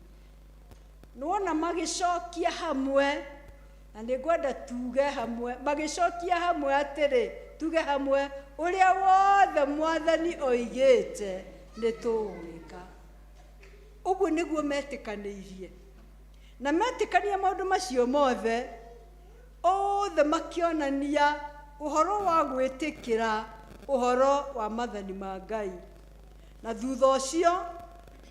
Nĩwona magĩcokia hamwe, na nĩ ngwenda tuge hamwe, magĩcokia hamwe atĩrĩ, tuge hamwe, ũrĩa wothe Mwathani oigĩte nĩ tũgwĩka. Ũguo nĩguo metĩkanĩirie. Na metĩkania maũndũ macio mothe, othe makĩonania ũhoro wa gwĩtĩkĩra ũhoro wa mathani ma Ngai. Na thutha ũcio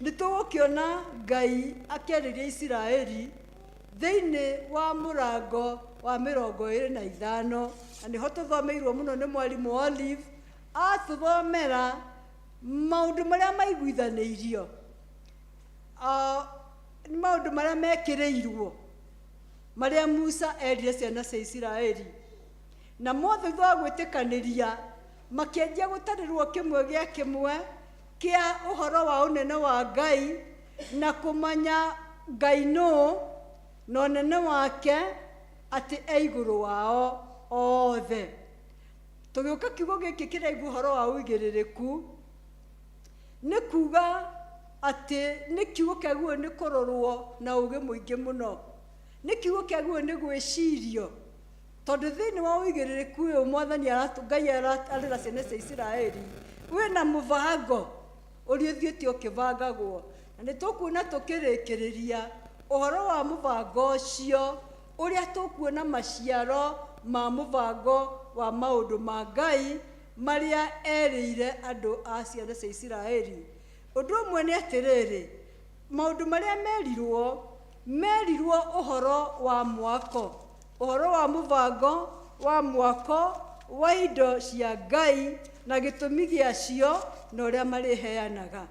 nĩ tũgũkĩona Ngai akĩarĩria Isiraeli thĩinĩ wa mũrango wa 25, na nĩho tũthomeirwo mũno nĩ mwarimũ Olive, atũthomera maũndũ marĩa maiguithanĩirio, nĩ maũndũ marĩa mekĩrĩirwo marĩa Musa erire ciana cia Isiraeli. Na mothe thutha wa gwĩtĩkanĩria makĩanjia gũtarĩrwo kĩmwe gĩa kĩmwe kĩa ũhoro wa ũnene wa Ngai na kũmanya Ngai nũ na ũnene wake atĩ e igũrũ wao othe. Tũgĩũka kiugo gĩkĩ kĩraigua ũhoro wa ũigĩrĩrĩku, nĩ kuga atĩ nĩ kiugo kĩagĩrĩirwo nĩ kũrorwo na ũgĩ mũingĩ mũno. Nĩ kiugo kĩagĩrĩirwo nĩ gwĩcirio, tondũ thĩinĩ wa ũigĩrĩrĩku ũyũ Mwathani Ngai arera ciana cia Isiraeli, wĩna mũbango ũrĩa ũthiĩte ũkĩbangagwo. Na nĩ tũkuona tũkĩrĩkĩrĩria ũhoro wa mũbango ũcio, ũrĩa tũkuona maciaro ma mũbango wa maũndũ ma Ngai marĩa erĩire andũ a ciana cia Isiraeli. Ũndũ ũmwe nĩ atĩrĩrĩ, maũndũ marĩa merirwo, merirwo ũhoro wa mwako, ũhoro wa mũbango wa mwako wa indo cia Ngai na gĩtũmi gĩacio na ũrĩa marĩheanaga.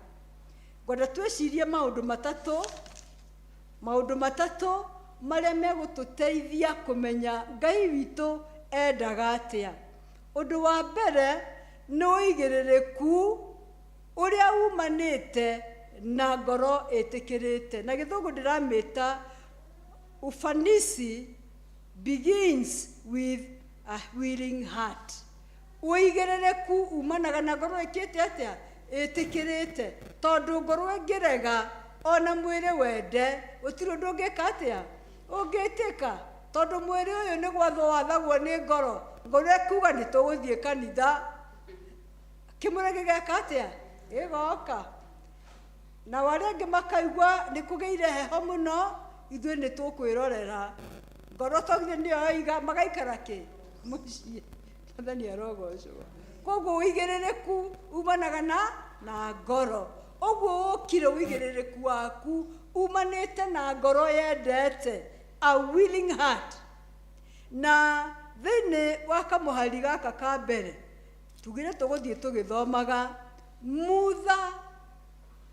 Ngwenda twĩcirie maũndũ matatũ, maũndũ matatũ marĩa megũtũteithia kũmenya Ngai witũ endaga atĩa. Ũndũ wa mbere nĩ ũigĩrĩrĩku ũrĩa umanĩte na ngoro ĩtĩkĩrĩte. Na gĩthũngũ ndĩramĩta ufanisi begins with a willing heart. Ũigĩrĩrĩku umanaga na ngoro ĩkĩte atĩa? Ĩtĩkĩrĩte. Tondũ ngoro ĩngĩrega ona mwĩrĩ wende, gũtirĩ ũndũ ũngĩka atĩa? Ũngĩtĩka. Tondũ mwĩrĩ ũyũ nĩ gwathwo wathagwo nĩ ngoro. Ngoro ĩkuga nĩ tũgũthiĩ kanitha, kĩmũrĩ gĩgeka atĩa? Gĩgoka. Na arĩa angĩ makaigua nĩ kũgĩire heho mũno, ithuĩ nĩ tũkwĩrorera. Ngoro tondũ nĩyo yoiga, magaikara kĩ? Mũciĩ. Mwathani arogocwo. Koguo ũigĩrĩrĩku umanaga na ngoro. Ũguo ũkire ũigĩrĩrĩku waku umanĩte na ngoro yendete, a willing heart. Na thĩinĩ wa kamũhari gaka ka mbere, tugire tũgũthiĩ tũgĩthomaga, Mutha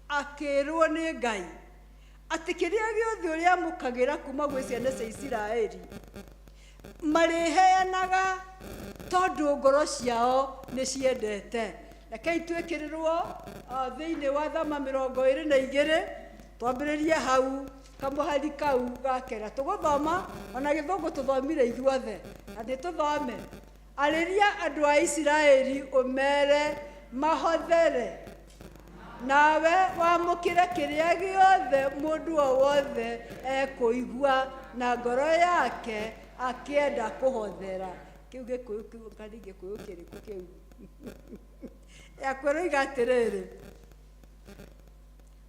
akĩrwo nĩ Ngai atĩ kĩrĩa gĩothe ũrĩamũkagĩra kuma gwĩ ciana cia Isiraeli marĩheanaga tondũ ngoro ciao nĩ ciendete. Rekei twĩkĩrĩrwo thĩinĩ wa Thama 22, twambĩrĩrie hau kamũhari kau ga kenda. Tũgũthoma ona gĩthũngũ tũthomire ithuothe, na nĩ tũthome. Arĩria andũ a Isiraeli ũmere mahothere, nawe wamũkĩre kĩrĩa gĩothe mũndũ o wothe ekũigua na ngoro yake akĩenda kũhothera. Kĩu gĩkũyũ kĩu, kana gĩkũyũ kĩrĩkũ kĩu? Yakwĩra iga atĩrĩrĩ,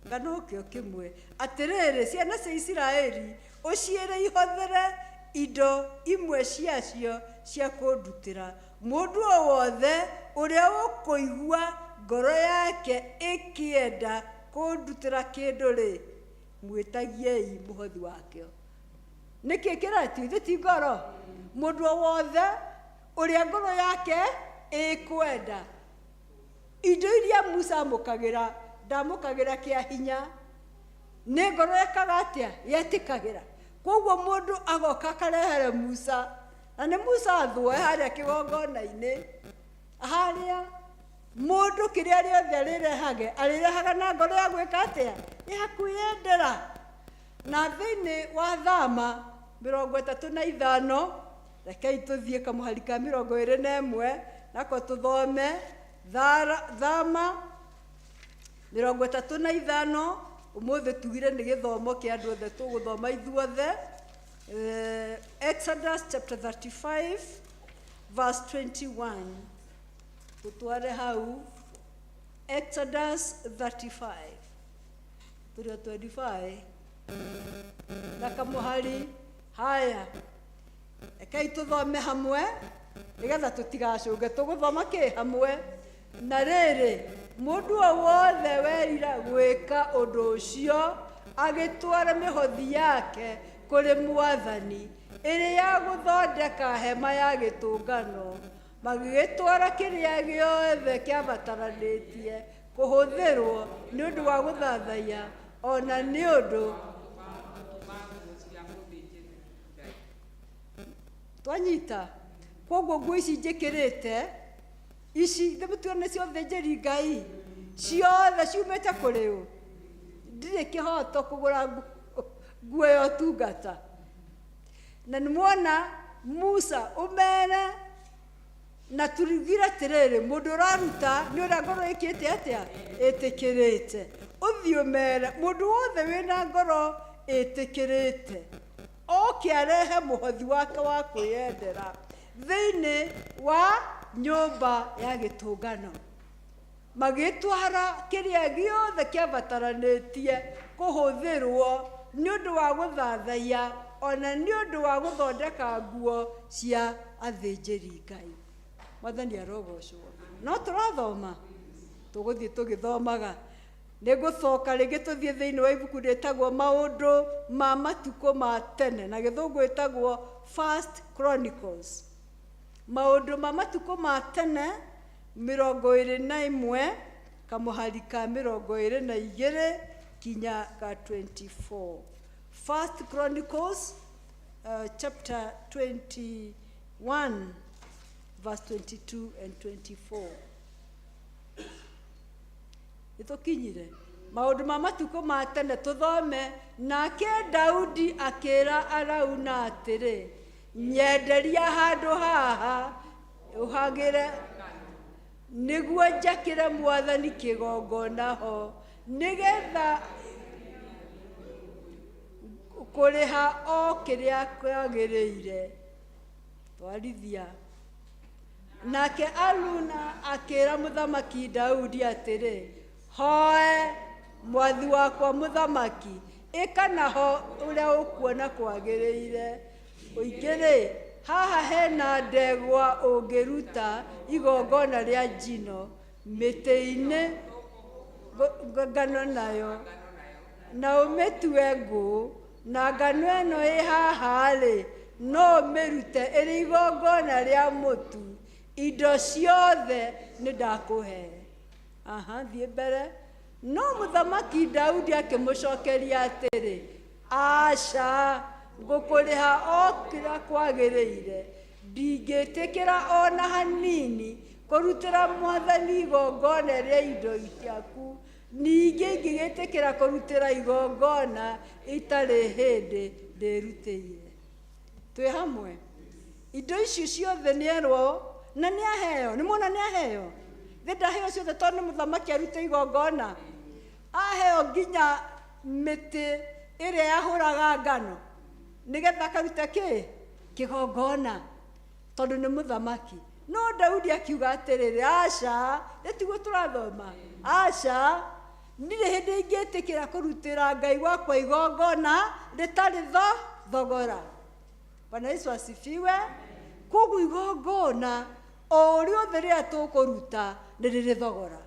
ngano kĩo kĩmwe, atĩrĩrĩ, ciana cia Isiraeli ũciĩre ihũthĩre indo imwe ciacio cia kũndutĩra. Mũndũ o wothe ũrĩa ũkũigua ngoro yake ĩkĩenda kũndutĩra kĩndũ rĩ, mwĩtagiei mũhothi wakĩo. Nĩkĩ kĩretio? Ithe ti ngoro. Mũndũ o wothe ũrĩa ngoro yake ĩkwenda. Indo iria Musa amũkagĩra, ndamũkagĩra kĩa hinya, nĩ ngoro ĩkaga atĩa? Yetĩkagĩra. Koguo mũndũ agoka akarehere Musa, na nĩ Musa athũe harĩa kĩgongona-inĩ, harĩa mũndũ kĩrĩa rĩothe arĩrehage, arĩrehaga na ngoro ya gwĩka atĩa? Ya kwĩyendera. Na thĩinĩ wa Thama 35, rekei tũthiĩ kamũhari ka 21, nako tũthome. Thama 35, ũmũthĩ tugire nĩ gĩthomo kĩa andũ othe, tũgũthoma ithuothe. Exodus chapter 35 verse 21, tũtware hau. Exodus 35 tũrĩ o 25 na kamũhari. Haya, rekei tũthome hamwe nĩgetha tũtigacũnge, tũgũthoma kĩ hamwe. Na rĩrĩ, mũndũ o wothe werira gwĩka ũndũ ũcio agĩtwara mĩhothi yake kũrĩ Mwathani ĩrĩ ya gũthondeka hema ya gĩtũngano, magĩgĩtwara kĩrĩa gĩothe kĩabataranĩtie kũhũthĩrwo nĩ ũndũ wa gũthathaiya, ona nĩ ũndũ twanyita. Koguo nguo ici njĩkĩrĩte ici thĩmũtuo nĩ cia ũthĩnjĩri Ngai, ciothe ciumĩte kũrĩ ũ? Ndirĩ kĩhoto kũgũra nguo ya ũtungata. Na nĩmuona Musa ũmere na turugire atĩrĩrĩ, mũndũ ũraruta nĩ ũrĩa ngoro ĩkĩte atĩa? Ĩtĩkĩrĩte. Ũthiĩ ũmere mũndũ wothe wĩna ngoro ĩtĩkĩrĩte oke arehe mũhothi wake wa kwĩyendera thĩinĩ wa nyũmba ya gĩtũngano. Magĩtwara kĩrĩa gĩothe kĩabataranĩtie kũhũthĩrwo nĩ ũndũ wa gũthathaiya, ona nĩ ũndũ wa gũthondeka nguo cia athĩnjĩri Ngai. Mwathani arogocwo. No tũrathoma, tũgũthiĩ tũgĩthomaga. Nĩ ngũcoka rĩngĩ tũthiĩ thĩinĩ wa ibuku rĩtagwo Maũndũ ma Matukũ ma Tene, na gĩthũngũ ĩtagwo First Chronicles. Maũndũ ma Matukũ ma Tene 21, kamũhari ka 22 kinya ka 24. First Chronicles chapter 21 verse 22 and 24. Nĩtũkinyire Maũndũ ma Matukũ ma Tene, tũthome. Nake Daudi akĩra Arauna atĩrĩ, nyenderia handũ haha ũhagĩre, nĩguo njakĩre Mwathani kĩgongona ho, nĩgetha kũrĩha o kĩrĩa kwagĩrĩire. Twarithia. Nake Aruna akĩra mũthamaki Daudi atĩrĩ, hoe mwathi wakwa mũthamaki, ĩka naho ũrĩa ũkuona kwagĩrĩire. Ũingĩ-rĩ, haha hena ndegwa ũngĩruta igongona rĩa njino mĩtĩ-inĩ ngano nayo, na ũmĩtue ngũ, na ngano ĩno ĩ haha-rĩ, no ũmĩrute ĩrĩ igongona rĩa mũtu. Indo ciothe nĩ ndakũhe. Aha, thiĩ mbere. No mũthamaki Daudi akĩmũcokeria atĩrĩ, aca, ngũkũrĩha o kĩrĩa kwagĩrĩire. Ndingĩtĩkĩra ona hanini kũrutĩra Mwathani igongona rĩa indo ciaku, ningĩ ingĩgĩtĩkĩra kũrutĩra igongona itarĩ hĩndĩ ndĩrutĩire. Twĩ hamwe. Indo icio ciothe nĩerwo na nĩaheo, nĩ muona nĩaheo. Thĩ ndaheo ciothe tondũ nĩ mũthamaki arute igongona. Aheo nginya mĩtĩ ĩrĩa yahũraga ngano nĩgetha akarute kĩ? Kĩgongona, tondũ nĩ mũthamaki. No Daudi akiuga atĩrĩrĩ, aca, nĩ tiguo tũrathoma, aca, ndirĩ hĩndĩ ingĩtĩkĩra kũrutĩra Ngai wakwa igongona rĩtarĩ thogora. Bwana Yesu asifiwe. Koguo igongona o rĩothe rĩrĩa tũkũruta nĩ rĩrĩ thogora.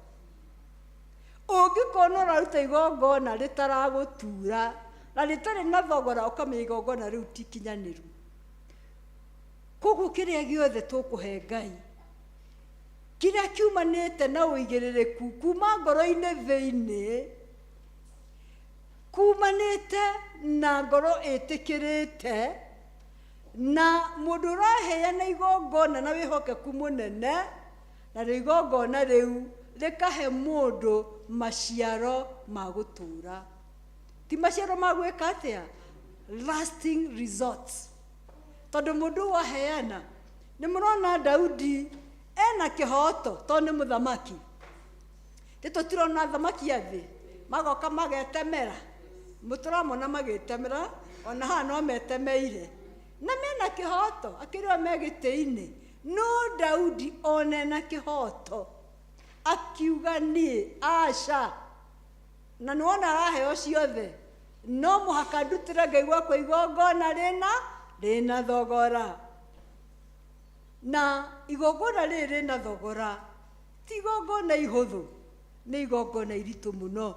Ũngĩkona ũraruta igongona rĩtaragũtura na rĩtarĩ na thogora, ũkamenya igongona rĩu ti ikinyanĩru. Koguo kĩrĩa gĩothe tũkũhe Ngai, kĩrĩa kiumanĩte na ũigĩrĩrĩku kuma ngoro-inĩ thĩinĩ, kumanĩte na ngoro ĩtĩkĩrĩte, na mũndũ ũraheana igongona na wĩhokeku mũnene, na rĩo igongona rĩu rĩkahe mũndũ maciaro ma gũtũra. Ti maciaro ma gwĩka atĩa? Lasting results. Tondũ mũndũ waheana, nĩ mũrona Daudi ena kĩhoto tondũ nĩ mũthamaki. Nĩ tũtirona athamaki a thĩ magoka magetemera, mũtũramona magĩtemera, ona haha no metemeire. Na mena kĩhoto, akĩrĩ o me gĩtĩ-inĩ. No Daudi ona ena kĩhoto, akiuga niĩ aca, na nĩ wona araheo ciothe, no mũhaka ndutĩre Ngai wakwa igongona rĩna thogora. Na igongona rĩrĩ rĩna thogora ti igongona ihũthũ, nĩ igongona iritũ mũno.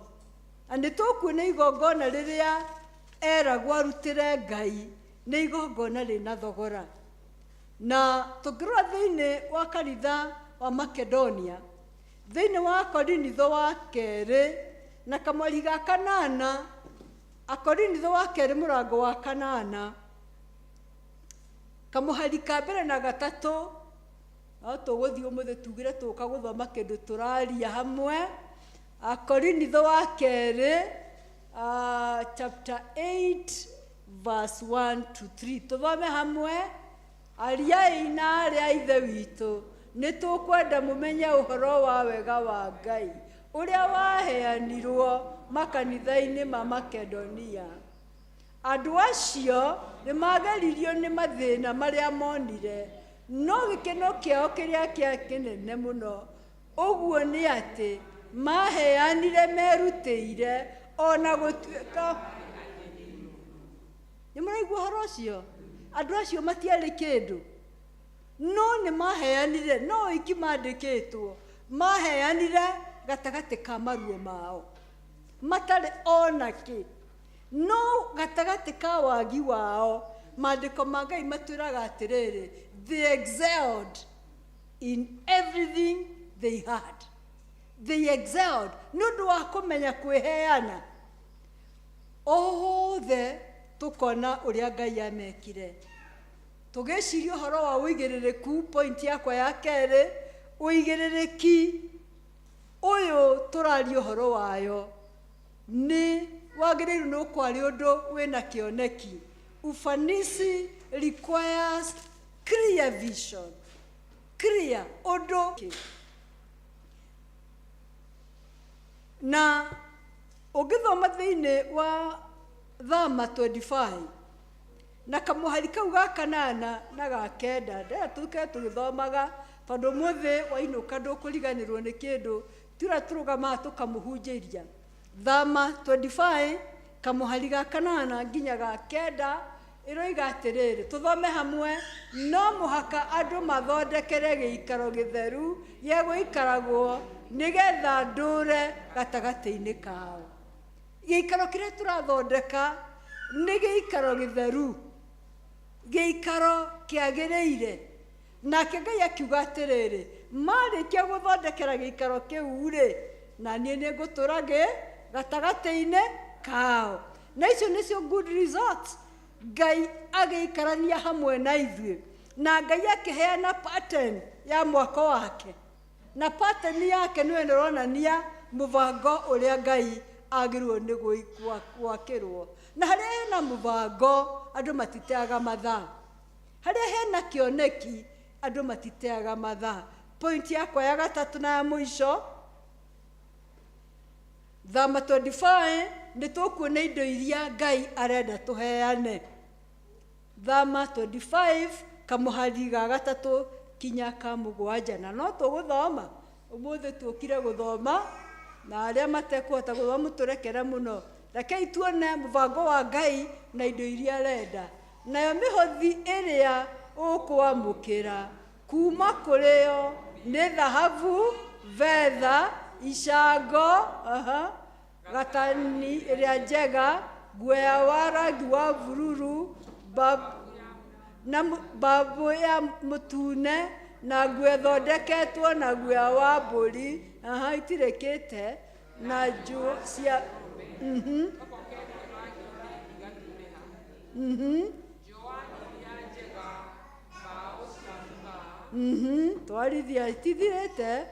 Na nĩ tũkuona igongona rĩrĩa eragwo arutĩre Ngai nĩ igongona rĩna thogora. Na tũngĩrora thĩinĩ wa kanitha wa Makedonia, thĩinĩ wa Korinitho wa kerĩ na kamweri ga kanana, Akorinitho wa kerĩ mũrango wa kanana, kamũhari ka mbere na gatatũ, no tũgũthiĩ ũmũthĩ tugire tũka gũthoma kĩndũ tũraria hamwe. Akorinitho wa kerĩ, chapter 8 verse 1 to 3, tũthome hamwe. Ariai na arĩ a Ithe witũ, nĩ tũkwenda mũmenye ũhoro wa wega wa Ngai ũrĩa waheanirwo makanitha-inĩ ma Makedonia. Andũ acio nĩ mageririo nĩ mathĩna marĩa monire, no gĩkeno kĩao kĩrĩa kĩa kĩnene mũno ũguo nĩ atĩ maheanire merutĩire ona gũtuĩka. Nĩ mũraigua ũhoro ũcio? Andũ acio matiarĩ kĩndũ, no nĩ maheanire, no iki mandĩkĩtwo, maheanire gatagatĩ ka maruo mao matarĩ ona kĩ, no gatagatĩ ka wagi wao, maandĩko ma Ngai matwĩraga atĩrĩrĩ, they excelled in everything they had. They excelled nĩ ũndũ wa kũmenya kwĩheana. Othe tũkona ũrĩa Ngai amekire. Tũgĩciria ũhoro wa ũigĩrĩrĩku, point yakwa ya kerĩ, ũigĩrĩrĩki ũyũ tũraria ũhoro wayo nĩ wagĩrĩirwo nĩ gũkorwo arĩ ũndũ wĩna kĩoneki. Ufanisi requires clear vision. Clear ũndũ. Na ũngĩthoma thĩinĩ wa Thama 25 na kamũhari kau ga kanana na ga kenda, ndĩrenda tũikare tũgĩthomaga tondũ ũmũthĩ wainũka ndũkũriganĩrwo nĩ kĩndũ, tura tũrũgamaga tũkamũhunjĩria. Thama 25 kamũhari ga kanana nginya ga kenda ĩroiga atĩrĩrĩ, tũthome hamwe. No mũhaka andũ mathondekere gĩikaro gĩtheru gĩa gũikaragwo nĩgetha ndũre gatagatĩ-inĩ kao. Gĩikaro kĩrĩa tũrathondeka nĩ gĩikaro gĩtheru, gĩikaro kĩagĩrĩire. Nake Ngai akiuga atĩrĩrĩ, marĩkia gũthondekera gĩikaro kĩu rĩ, na niĩ nĩ ngũtũra gatagatĩ-inĩ kao. Na icio nĩcio good results. Ngai agĩikarania hamwe na ithuĩ, na Ngai akĩheana pattern ya mwako wake, na pattern yake nĩyo ĩronania mũbango ũrĩa Ngai agĩrĩirwo nĩ gwakĩrwo. Na harĩa hena mũbango andũ matiteaga mathaa, harĩa hena kĩoneki andũ matiteaga mathaa. Point yakwa ya gatatũ na ya mũico, Thama 25, nĩ tũkuona indo iria Ngai arenda tũheane. Thama 25 kamũhari ga gatatũ Kinya ka mũgwanja. Na no tũgũthoma ũmũthĩ, tũkire gũthoma, na arĩa matekũhota gũthoma mũtũrekere mũno. Rekei tuone mũbango wa Ngai na indo iria arenda. Nayo mĩhothi ĩrĩa ũkwamũkĩra kuma kũrĩ yo nĩ thahabu, betha, icango, aha, gatani ĩrĩa njega, guoya wa rangi wa bururu, na mbambũ ya mũtune, na nguo ĩthondeketwo na guoya wa mbũri, aha, itirĩkĩte na njũa cia twarithia itithirĩte.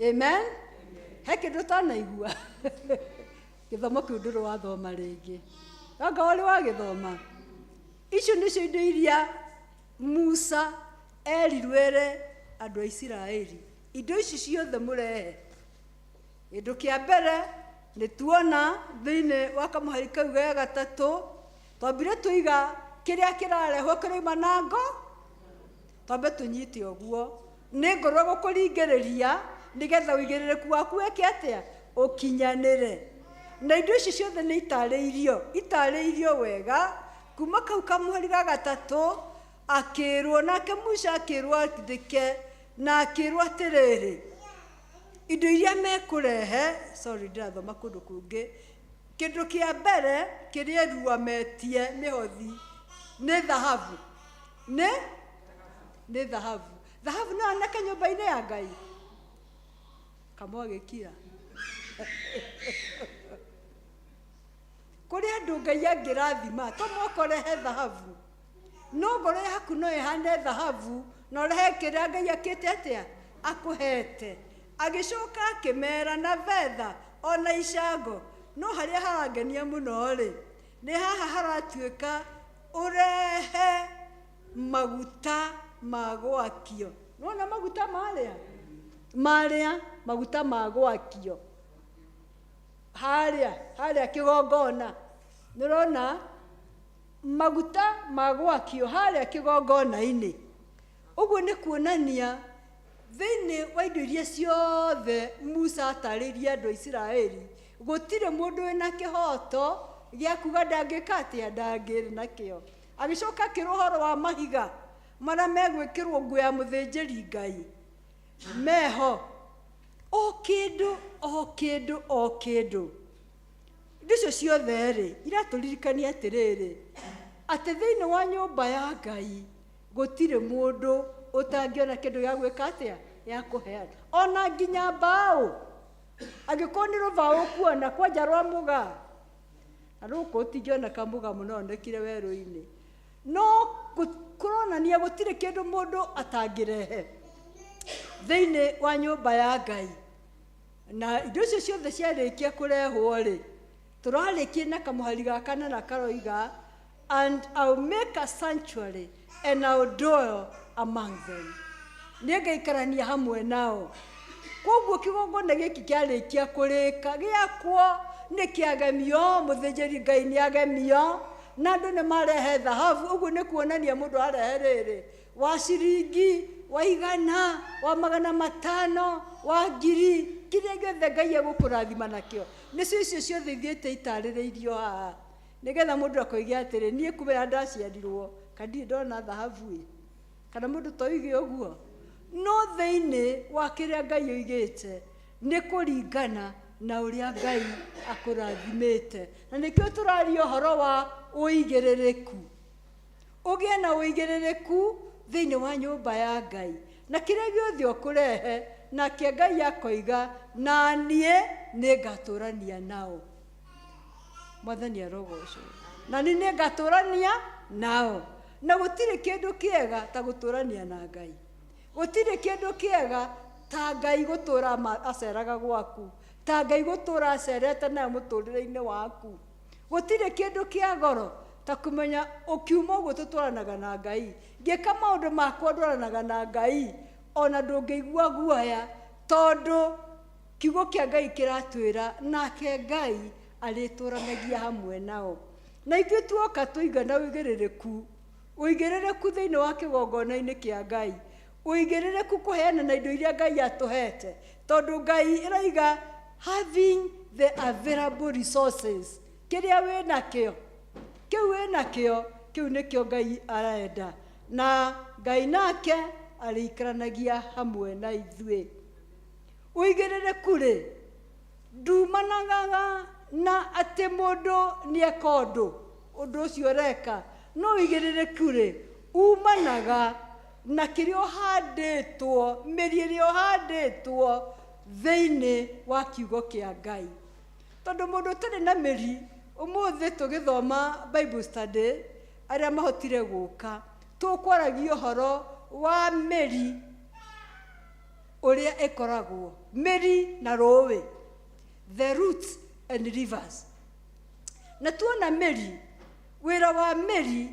Amen. He kĩndũ ũtanaigua gĩthomo kĩu ndũrĩ wathoma rĩngĩ, anga ũrĩ wagĩthoma. Icio nĩcio indo iria Musa erirwo ere andũ a Isiraeli, indo ici ciothe mũrehe. Kĩndũ kĩa mbere nĩ tuona thĩinĩ wa kamũhari kau ga gatatũ, twambire tũiga kĩrĩa kĩrarehwo kĩroima na ngo, twambe tũnyite ũguo nĩ ngoro gũkũringĩrĩria nĩgetha ũigĩrĩrĩku waku wĩke atĩa, ũkinyanĩre. Na indo ici ciothe nĩ itarĩirio, itarĩirio wega kuma kau kamũhari ga gatatũ. Akĩrwo nake Musa akĩrwo andĩke na akĩrwo atĩrĩrĩ, indo iria mekũrehe. Sorry, ndĩrathoma kũndũ kũngĩ. Kĩndũ kĩa mbere kĩrĩa erua metie mĩhothi nĩ thahabu, nĩ thahabu. Thahabu no yoneke nyũmba-inĩ ya Ngai? Kamwe agĩkira. Kũrĩ andũ Ngai angĩrathima to mwaka ũrehe thahabu, no ngoro yaku no ĩhane thahabu na ũrehe kĩrĩa Ngai akĩte atĩa akũhete. Agĩcoka akĩmera na betha ona icango. No harĩa harangenia mũno rĩ, nĩ haha haratuĩka ũrehe maguta ma gwakio. Nĩwona maguta marĩa marĩa maguta ma gwakio harĩa harĩa kĩgongona? Nĩũrona maguta ma gwakio harĩa kĩgongona-inĩ? Ũguo nĩ kuonania thĩinĩ wa indo iria ciothe Musa atarĩirie andũ a Isiraeli, gũtirĩ mũndũ wĩna kĩhoto gĩa kuga ndangĩka atĩa, ndangĩrĩ nakĩo. Agĩcoka akĩrwo ũhoro wa mahiga marĩa megwĩkĩrwo nguo ya mũthĩnjĩri Ngai meho, o kĩndũ, o kĩndũ, o kĩndũ. Indo icio ciothe rĩ, iratũririkania atĩrĩrĩ, atĩ thĩinĩ wa nyũmba ya Ngai gũtirĩ mũndũ ũtangĩona kĩndũ gĩa gwĩka atĩa, gĩa kũheana, ona nginya mbaũ. Angĩkorwo nĩ rũbaũ ũkuona kwanja rwa mũgaa, na rũkũ ũtingĩoneka mũgaa mũno, onekire werũ-inĩ. No kũronania gũtirĩ kĩndũ mũndũ atangĩrehe thĩinĩ wa nyũmba ya Ngai. Na indo icio ciothe ciarĩkia kũrehwo rĩ, tũrarĩkia na kamũhari ga kana karoiga, "And I'll make a sanctuary and I'll dwell among them." Nĩ ngaikarania hamwe nao. Koguo kĩgongona gĩkĩ kĩarĩkia kũrĩka gĩakwo, nĩ kĩagemio, mũthĩnjĩri Ngai nĩ agemio, na andũ nĩ marehe thahabu. Ũguo nĩ kuonania mũndũ arehe rĩrĩ wa ciringi, wa 100, wa 500, wa 1,000, kĩrĩa gĩothe Ngai egũkũrathima nakĩo. Nĩcio icio ciothe ithiĩte itarĩrĩirio haha, nĩgetha mũndũ akoige atĩrĩ, niĩ kumĩra ndaciarirwo kandirĩ ndona thahabu ĩ, kana mũndũ toige ũguo. No thĩinĩ wa kĩrĩa Ngai oigĩte nĩ kũringana na ũrĩa Ngai akũrathimĩte. Na nĩkĩo tũraria ũhoro wa ũigĩrĩrĩku, ũgĩe na ũigĩrĩrĩku thĩinĩ wa nyũmba ya Ngai na kĩrĩa gĩothe ũkũrehe. Nake Ngai akoiga, na niĩ nĩ ngatũrania nao. Mwathani arogocwo. Na niĩ nĩ ngatũrania nao. Na gũtirĩ kĩndũ kĩega ta gũtũrania na Ngai, gũtirĩ kĩndũ kĩega ta Ngai gũtũra aceraga gwaku. Ta Ngai gũtũra acerete nayo mũtũrĩre-inĩ waku. Gũtirĩ kĩndũ kĩa goro ta kũmenya ũkiuma ũguo tũtwaranaga na Ngai. Ngĩka maũndũ makwa ndwaranaga na Ngai, ona ndũngĩigua guoya, tondũ kiugo kĩa Ngai kĩratwĩra nake Ngai arĩtũranagia hamwe nao. Na ithuĩ tuoka tũiga na ũigĩrĩrĩku, ũigĩrĩrĩku thĩinĩ wa kĩgongona-inĩ kĩa Ngai, ũigĩrĩrĩku kũheana na indo iria Ngai atũhete, tondũ Ngai ĩroiga having the available resources, kĩrĩa wĩnakĩo, kĩu wĩnakĩo, kĩu nĩkĩo Ngai arenda, na Ngai nake arĩikaranagia hamwe na ithuĩ. Ũigĩrĩrĩku rĩ, ndumanaga na atĩ mũndũ nĩeka ũndũ, ũndũ ũcio ũreka, no ũigĩrĩrĩku rĩ, umanaga na kĩrĩa ũhandĩtwo, mĩri ĩrĩa ũhandĩtwo thĩinĩ wa kiugo kĩa Ngai. Tondũ mũndũ ũtarĩ na mĩri, ũmũthĩ tũgĩthoma Bible study, arĩa mahotire gũka, tũkwaragia ũhoro wa mĩri ũrĩa ĩkoragwo, mĩri na rũĩ, the roots and rivers. Na tuona mĩri, wĩra wa mĩri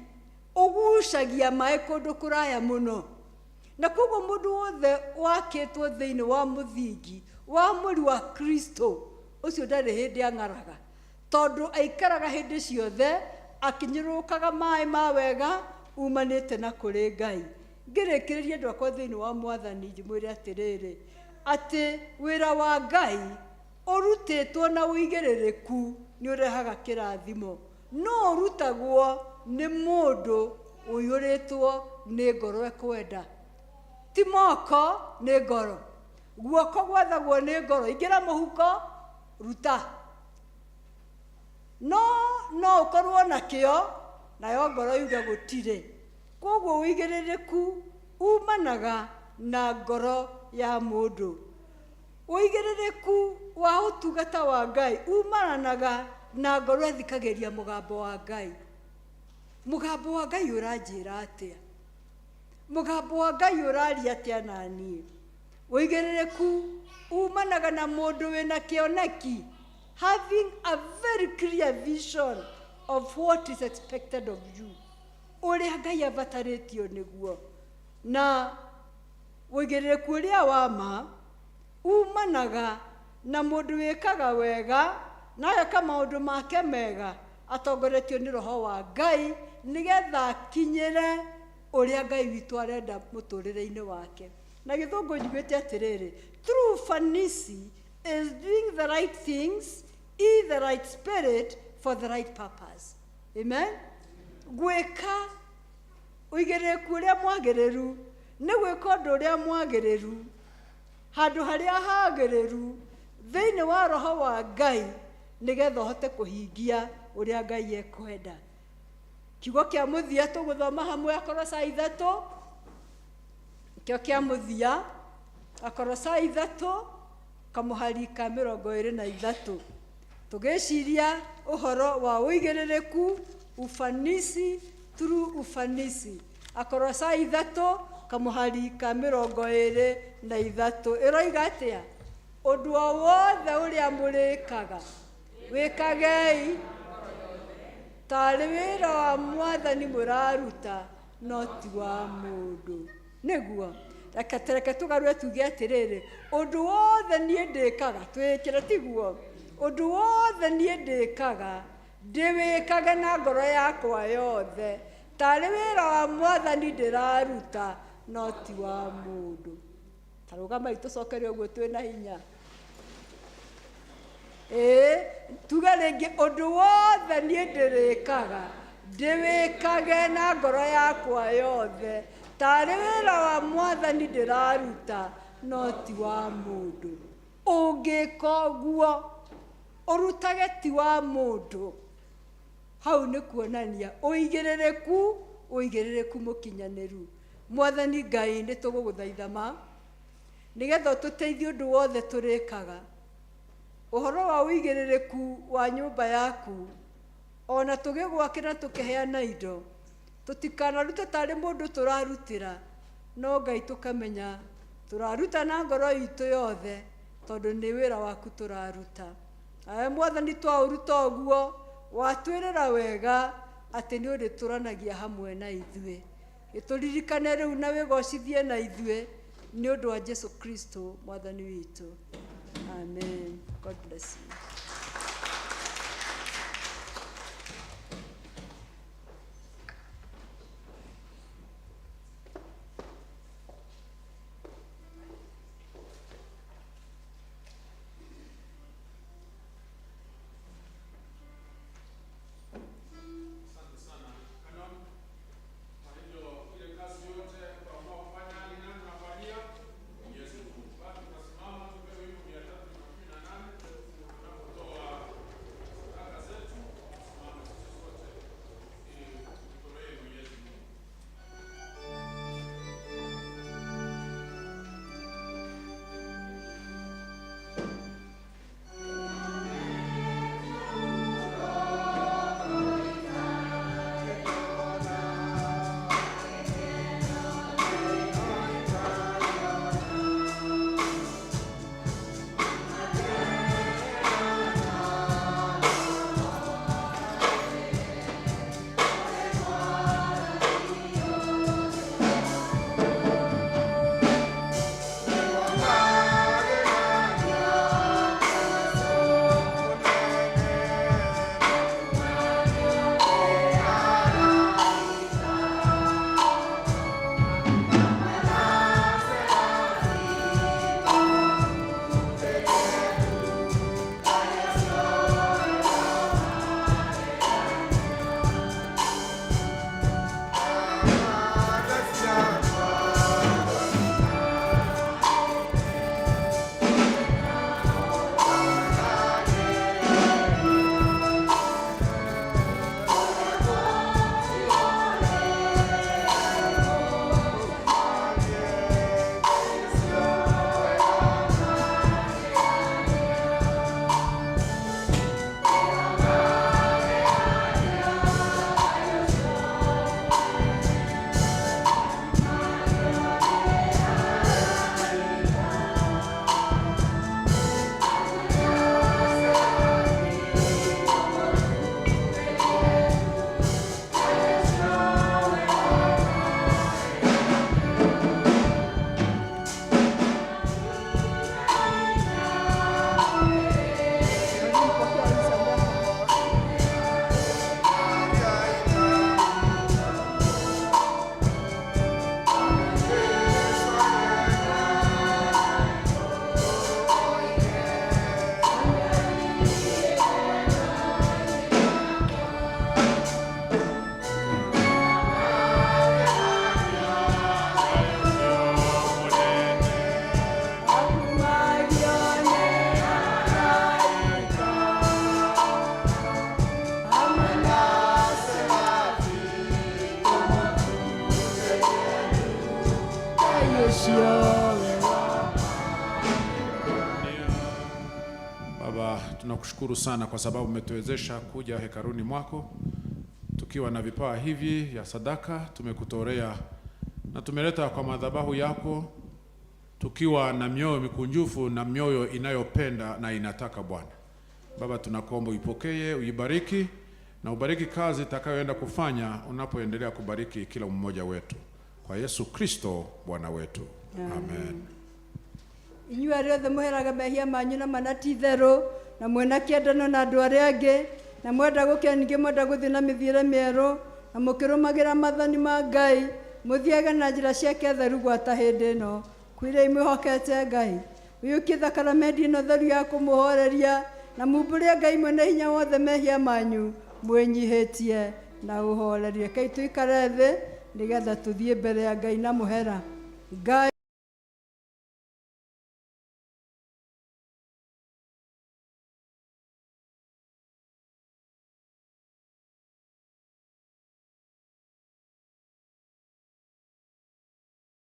ũgucagia maĩ kũndũ kũraya mũno. Na koguo mũndũ wothe wakĩtwo thĩinĩ wa mũthingi wa mũri wa Kristo, ũcio ndarĩ hĩndĩ ang'araga, tondũ aikaraga hĩndĩ ciothe akinyũrũrũkaga maĩ ma wega umanĩte na kũrĩ Ngai. Ngĩrĩkĩrĩria andũ akwa thĩinĩ wa Mwathani njimwĩre atĩrĩrĩ, atĩ wĩra wa Ngai ũrutĩtwo na ũigĩrĩrĩku nĩ ũrehaga kĩrathimo, no ũrutagwo nĩ mũndũ ũiyũrĩtwo nĩ ngoro ĩkwenda. Ti moko, nĩ ngoro. Guoko gwathagwo nĩ ngoro. Ingĩra mũhuko, ruta. No no ũkorwo nakĩo, nayo ngoro yuge gũtirĩ. Koguo ũigĩrĩrĩku umanaga na ngoro ya mũndũ. Ũigĩrĩrĩku wa ũtungata wa Ngai umananaga na ngoro ĩthikagĩria mũgambo wa Ngai. Mũgambo wa Ngai ũranjĩra atĩa? Mũgambo wa Ngai ũraria atĩa na niĩ? Ũigĩrĩrĩku umanaga na mũndũ wĩna kĩoneki, having a very clear vision of what is expected of you, ũrĩa Ngai abatarĩtio nĩguo. Na ũigĩrĩrĩku ũrĩa wa ma umanaga na mũndũ wĩkaga wega na ageka maũndũ make mega atongoretio nĩ roho wa Ngai, nĩgetha akinyĩre ũrĩa Ngai witũ arenda mũtũrĩre-inĩ wake. Na gĩthũngũ njugĩte atĩrĩrĩ, true ufanisi is doing the right things in the right spirit for the right purpose. Amen. Gwĩka ũigĩrĩrĩku ũrĩa mwagĩrĩru nĩ gwĩka ũndũ ũrĩa mwagĩrĩru handũ harĩa hagĩrĩru thĩinĩ wa roho wa Ngai, nĩgetha ũhote kũhingia ũrĩa Ngai ekwenda. Kiugo kĩa mũthia tũgũthoma hamwe Akolosai 3, kĩo kĩa mũthia Akolosai 3 kamũhari ka 23, tũgĩciria ũhoro wa ũigĩrĩrĩku, ufanisi, true ufanisi. Akolosai 3 kamũhari ka 23 ĩroiga atĩa? Ũndũ o wothe ũrĩa mũrĩkaga, wĩkagei tarĩ wĩra wa Mwathani mũraruta, no ti wa mũndũ. Nĩguo reke tereke tũgarũre tuge atĩrĩrĩ, ũndũ wothe niĩ ndĩkaga, twĩkĩre tiguo, ũndũ wothe niĩ ndĩkaga, ndĩwĩkage na ngoro yakwa yothe, tarĩ wĩra wa Mwathani ndĩraruta, no ti wa mũndũ. Ta rũgamai tũcokere ũguo twĩna hinya. Ĩĩ, tuge rĩngĩ, ũndũ wothe niĩ ndĩrĩkaga, ndĩwĩkage na ngoro yakwa yothe, tarĩ wĩra wa Mwathani ndĩraruta, no ti wa mũndũ. Ũngĩka ũguo, ũrutage ti wa mũndũ, hau nĩ kuonania ũigĩrĩrĩku, ũigĩrĩrĩku mũkinyanĩru. Mwathani Ngai, nĩ tũgũgũthaitha ma, nĩgetha ũtũteithie ũndũ wothe tũrĩkaga. Ũhoro wa ũigĩrĩrĩku wa nyũmba yaku, ona tũgĩgwakĩra tũkĩheana indo, tũtikanarute tarĩ mũndũ tũrarutĩra, no Ngai tũkamenya tũraruta na ngoro itũ yothe, Tondũ nĩ wĩra waku tũraruta. Nawe Mwathani twaũruta ũguo, watwĩrĩra wega atĩ nĩ ũrĩtũranagia hamwe na ithuĩ. Gĩtũririkane rĩu na wĩgocithie na ithuĩ nĩ ũndũ wa Jesu Kristo Mwathani witũ. Amen. God bless you.
Asante sana. Canon, kwa hivyo ile kazi yote ukaamua kufanya ni nani unafanyia? Mwenyezi Mungu. Basi tunasimama tupewe wimbo 318 tunapotoa sadaka zetu, tusimame sisi sote ili tumtolee Mwenyezi Mungu.
Pokea hii sadaka.
Baba, tunakushukuru sana kwa sababu umetuwezesha kuja hekaluni mwako tukiwa na vipawa hivi vya sadaka, tumekutolea na tumeleta kwa madhabahu yako tukiwa na mioyo mikunjufu na mioyo inayopenda na inataka Bwana. Baba, tunakuomba uipokee, uibariki na ubariki kazi itakayoenda kufanya unapoendelea kubariki kila mmoja wetu, kwa Yesu Kristo Bwana wetu, amen.
Inyuĩ arĩa othe mũheraga mehia manyu na mana ti itherũ na mwĩna kĩendano na andũ arĩa angĩ na mwenda gũkĩa ningĩ mwenda gũthiĩ na mĩthiĩre mĩerũ na mũkĩrũmagĩra maathani ma Ngai, mũthiage na njĩra ciake theru gwata hĩndĩ ĩno. Kwĩrei mwĩhokete Ngai, ũiyũkie thakaramendi ĩno theru ya kũmũhoreria na mumbũre Ngai mwene hinya wothe mehia manyu mwĩnyihĩtie na ũhorerie. Rekei tũikare thĩ nĩgetha tũthiĩ mbere ya Ngai na mũhera Ngai.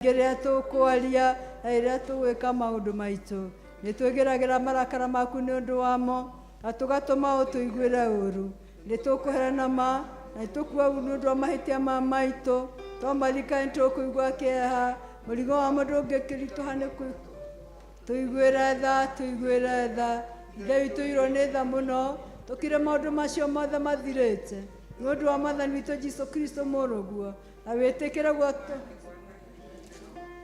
Rĩrĩa tũkwaria na rĩrĩa tũgwĩka maũndũ maitũ, nĩ twĩgĩragĩra marakara maku nĩ ũndũ wamo na tũgatũma ũtũiguĩre ũru. Nĩ tũkũherana ma na nĩ tũkua nĩ ũndũ wa mahĩtia ma maitũ, twamarika nĩ tũkũigua kĩeha, mũrigo wamo ndũngĩkĩritũha nĩ Tũiguĩre tha, tũiguĩre tha. Ithe witũ irwo nĩ tha mũno, tũkire maũndũ macio mothe mathirĩte nĩ ũndũ wa Mwathani witũ Jesũ Kristo mũrũguo, na wĩtĩkĩre guo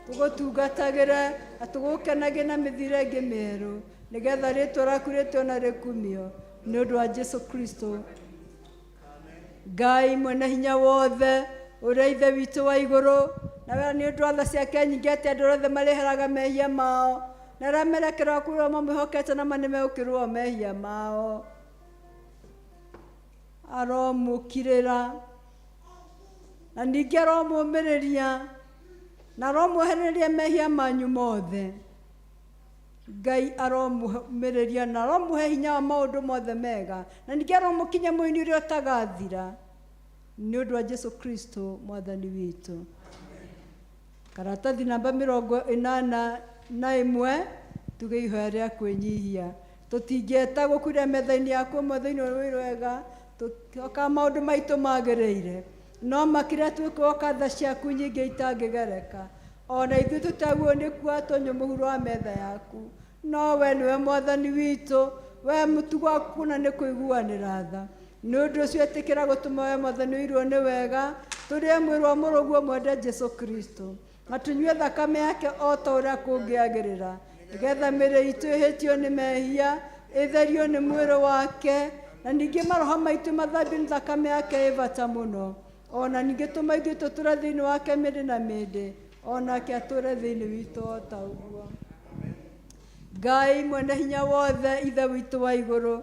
tũgũtungatagĩre na tũgũkenagie na mĩthiĩre ĩngĩ mĩerũ, nĩgetha rĩtwa rĩaku rĩtĩo na rĩkumio nĩ ũndũ wa Jesũ Kristo. Ngai mwene hinya wothe, ũrĩa Ithe witũ wa igũrũ, na we nĩ ũndũ wa tha ciake nyingĩ atĩ andũ othe marĩheraga mehia mao, na arĩa merekeraga kũrĩa mamwĩhokete na manĩmegũkĩrwo mehia mao. Aromũkirĩra na ningĩ aromũmĩrĩria na aromwehereria mehia manyu mothe. Ngai aromũmĩrĩria na aromũhe hinya wa maũndũ mothe mega, na ningĩ aromũkinya mũini ũrĩa ũtagathira nĩ ũndũ wa Jesũ Kristo Mwathani witũ. Karatathi namba 81 tuge ihoya rĩa kwĩnyihia. Tũtingĩeta gũkuria metha-inĩ yaku ũmũthĩ-inĩ ũyũ wega, tũkĩhoka maũndũ maitũ magĩrĩire, no makĩria twĩkũhoka tha ciaku nyingĩ itangĩgereka. Ona ithuĩ tũtaguo nĩ kuoya tũnyũ mũhuro wa metha yaku, no we nĩwe Mwathani witũ, we mũtugo waku na nĩ kũiguanĩra tha. Nĩ ũndũ ũcio ĩtĩkĩra gũtũma we Mwathani ũirwo nĩ wega, tũrĩe mwĩrĩ wa mũrũguo mwende Jesũ Kristo, na tũnyue thakame yake o ta ũrĩa kũngĩagĩrĩra, nĩgetha mĩĩrĩ itũ ĩhĩtio nĩ mehia, ĩtherio nĩ mwĩrĩ wake, na ningĩ maroho maitũ mathambio nĩ thakame yake ĩ bata mũno. Ona ningĩ tũma ithuĩ tũtũre thĩinĩ wake mĩndĩ na mĩndĩ, onake atũre thĩinĩ witũ o ta ũguo. Ngai mwene hinya wothe, Ithe witũ wa igũrũ,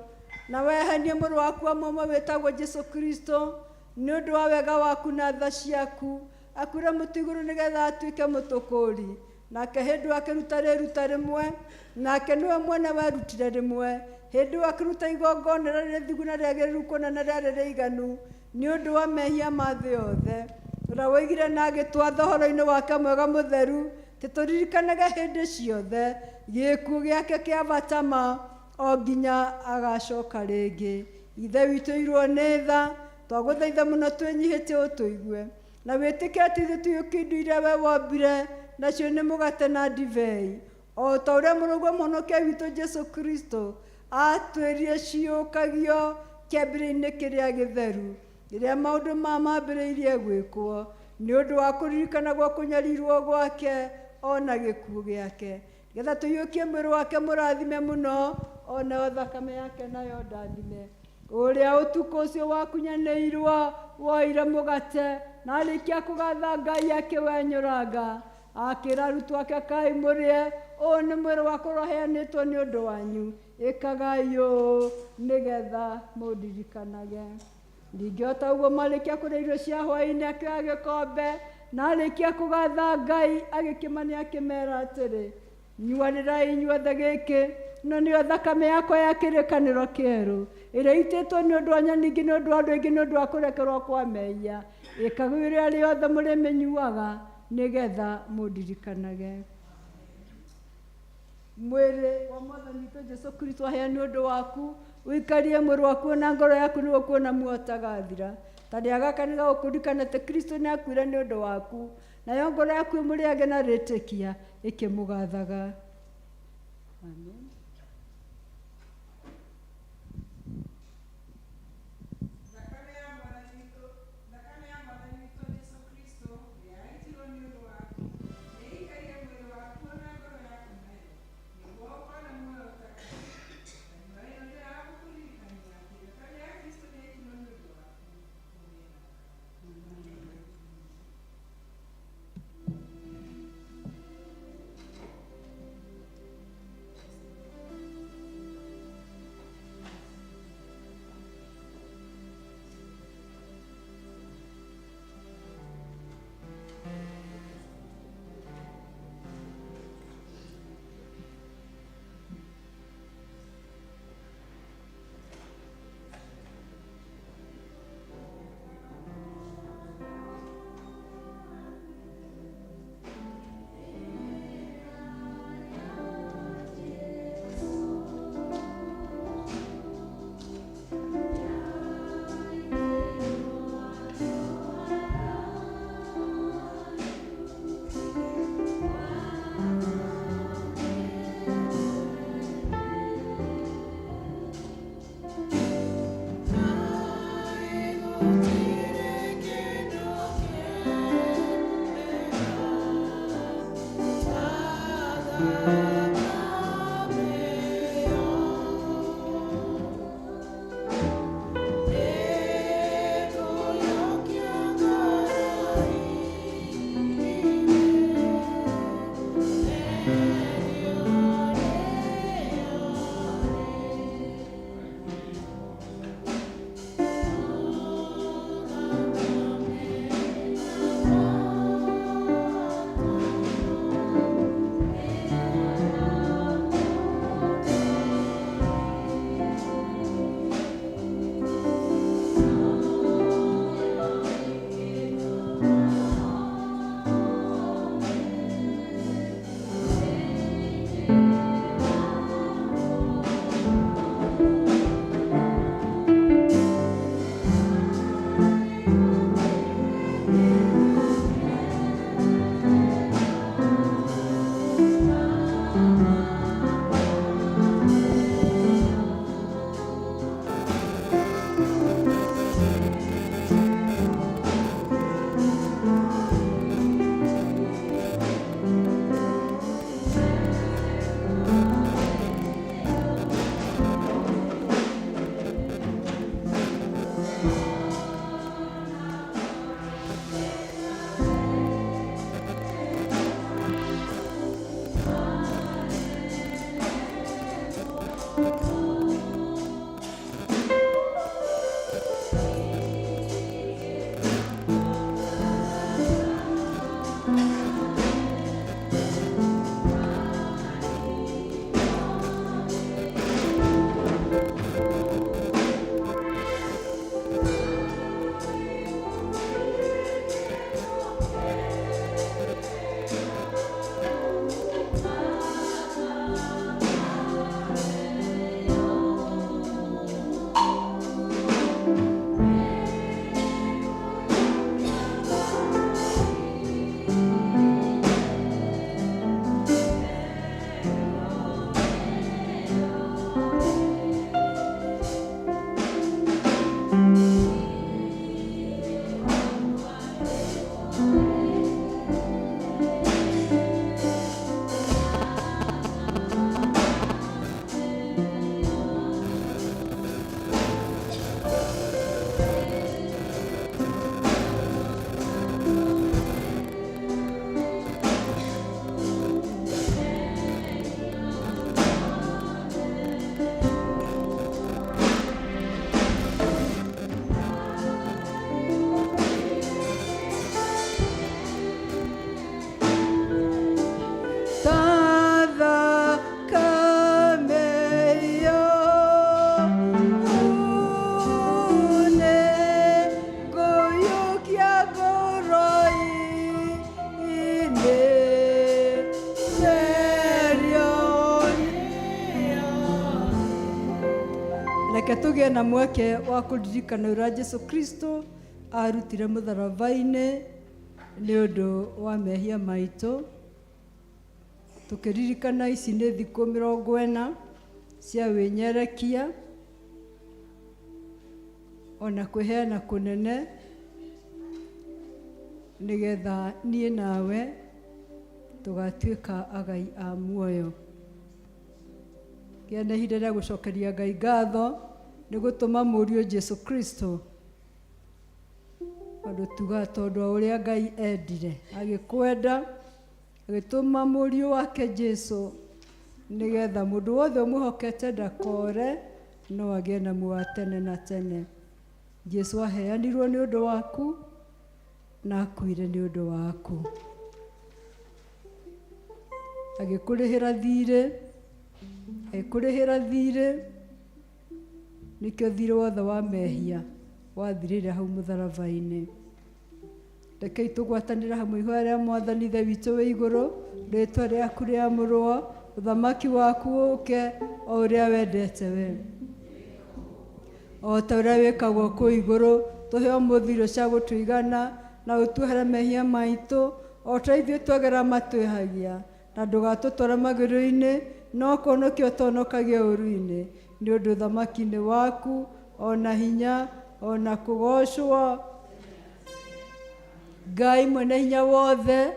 na wehenie mũrũ waku wa mũmwe wĩtagwo Jesũ Kristo nĩ ũndũ wa wega waku na tha ciaku, akuire mũtĩ igũrũ nĩgetha atuĩke mũtũkũri. Nake hĩndĩ ĩyo akĩruta rĩruta rĩmwe, nake nĩwe mwene werutire rĩmwe. Hĩndĩ ĩyo akĩruta igongona rĩarĩ rĩthingu na rĩagĩrĩru kũna na rĩarĩ rĩiganu nĩ ũndũ wa mehia ma thĩ yothe. Ũrĩa woigire na agĩtwatha ũhoro-inĩ wake mwega mũtheru, atĩ tũririkanage hĩndĩ ciothe gĩkuũ gĩake kĩa bata ma o nginya agacoka rĩngĩ. Ithe witũ irwo nĩ tha, twagũthaitha mũno twĩnyihĩtie ũtũigue, na wĩtĩkĩre atĩ ithuĩ tũiyũkie indo iria we wombire, nacio nĩ mũgate na ndibei, o ta ũrĩa mũrũguo mũhonokia witũ Jesũ Kristo atwĩrire ciũkagio kĩambĩrĩria-inĩ kĩrĩa gĩtheru, rĩrĩa maũndũ ma mambĩrĩirie gwĩkwo, nĩ ũndũ wa kũririkana gwa kũnyarirwo gwake ona gĩkuũ gĩake, nĩgetha tũiyũkie mwĩrĩ wake mũrathime mũno, onayo thakame yake nayo ndathime. Ũrĩa ũtukũ ũcio wakunyanĩirwo woire mũgate, na arĩkia kũgatha Ngai akĩwenyũranga, akĩra arutwo ake, kai mũrĩe, ũũ nĩ mwĩrĩ wakwa ũrĩa ũheanĩtwo nĩ ũndũ wanyu, ĩkagai ũũ nĩgetha mũndirikanage. Ningĩ o ta ũguo marĩkia kũrĩa irio cia hwaĩ-inĩ akĩoya gĩkombe, na arĩkia kũgatha Ngai agĩkĩmane akĩmera atĩrĩ, nyuanĩrai inyuothe gĩkĩ, ĩno nĩyo thakame yakwa ya kĩrĩkanĩro kĩerũ, ĩrĩa ĩitĩtwo nĩ ũndũ wa ningĩ nĩ ũndũ wa andũ aingĩ nĩ ũndũ wa kũrekerwo kwa mehia. Ĩkagwo rĩrĩa rĩothe mũrĩmĩnyuaga nĩgetha mũndirikanage. Mwĩrĩ wa Mwathani witũ Jesũ Kristo aheanwo nĩ ũndũ waku, ũikarie mwĩrĩ waku na ngoro yaku nĩguo kuona muoyo ũtagathira. Ta rĩa gaka nĩ gagũkũririkana atĩ Kristo nĩ akuire nĩ ũndũ waku, nayo ngoro yaku ĩmũrĩage na rĩtĩkia ĩkĩmũgathaga. Amen.
Thakame ya Mwathani witũ Jesũ Kristo ĩrĩa yaitirwo nĩ ũndũ waku, nĩĩikarie mwĩrĩ waku na ngoro yaku nayo, nĩguo ũkoona muoyo ũtagathira. Nyua ĩno nĩyo ya gũkũririkania atĩ thakame ya Kristo nĩyaitirwo nĩ ũndũ waku, ũgĩe na thayũ.
Reke tũgĩe na mweke wa kũririkana ũrĩa Jesu Kristo arutire mũtharaba-inĩ nĩ ũndũ wa mehia maitũ. Tũkĩririkana ici nĩ thikũ 40 cia wĩnyerekia ona kwĩheana kũnene nĩgetha niĩ nawe tũgatuĩka agai a muoyo. Gĩa na ihinda rĩa gũcokeria Ngai ngatho nĩ gũtũma mũriũ Jesu Kristo, tondũ tugaga tondũ wa ũrĩa Ngai endire agĩkwenda agĩtũma mũriũ wake Jesu nĩgetha mũndũ wothe ũmwĩhokete ndakore no agĩe na muoyo wa tene na tene. Jesu aheanirwo nĩ ũndũ waku na akuire nĩ ũndũ waku, agĩkũrĩhĩra thirĩ, agĩkũrĩhĩra thirĩ, nĩkĩo thirĩ wothe wa mehia wathirĩire hau mũtharaba-inĩ. Rekei tũgwatanĩre hamwe ihoya rĩa Mwathani Ithe witũ wĩ igũrũ, rĩtwa rĩaku rĩamũrwo, ũthamaki waku ũke o ũrĩa wendete we, o ta ũrĩa wĩkagwo kũu igũrũ. Tũhe ũmũthĩ irio cia gũtũigana na ũtuohere mehia maitũ o ta ithuĩ twagera matwĩhagia, na ndũgatũtware magĩrĩro-inĩ no kũhonokia ũtũhonokagie ũũru-inĩ, nĩ ũndũ ũthamaki nĩ waku ona hinya ona kũgocwo. Ngai mwene hinya wothe,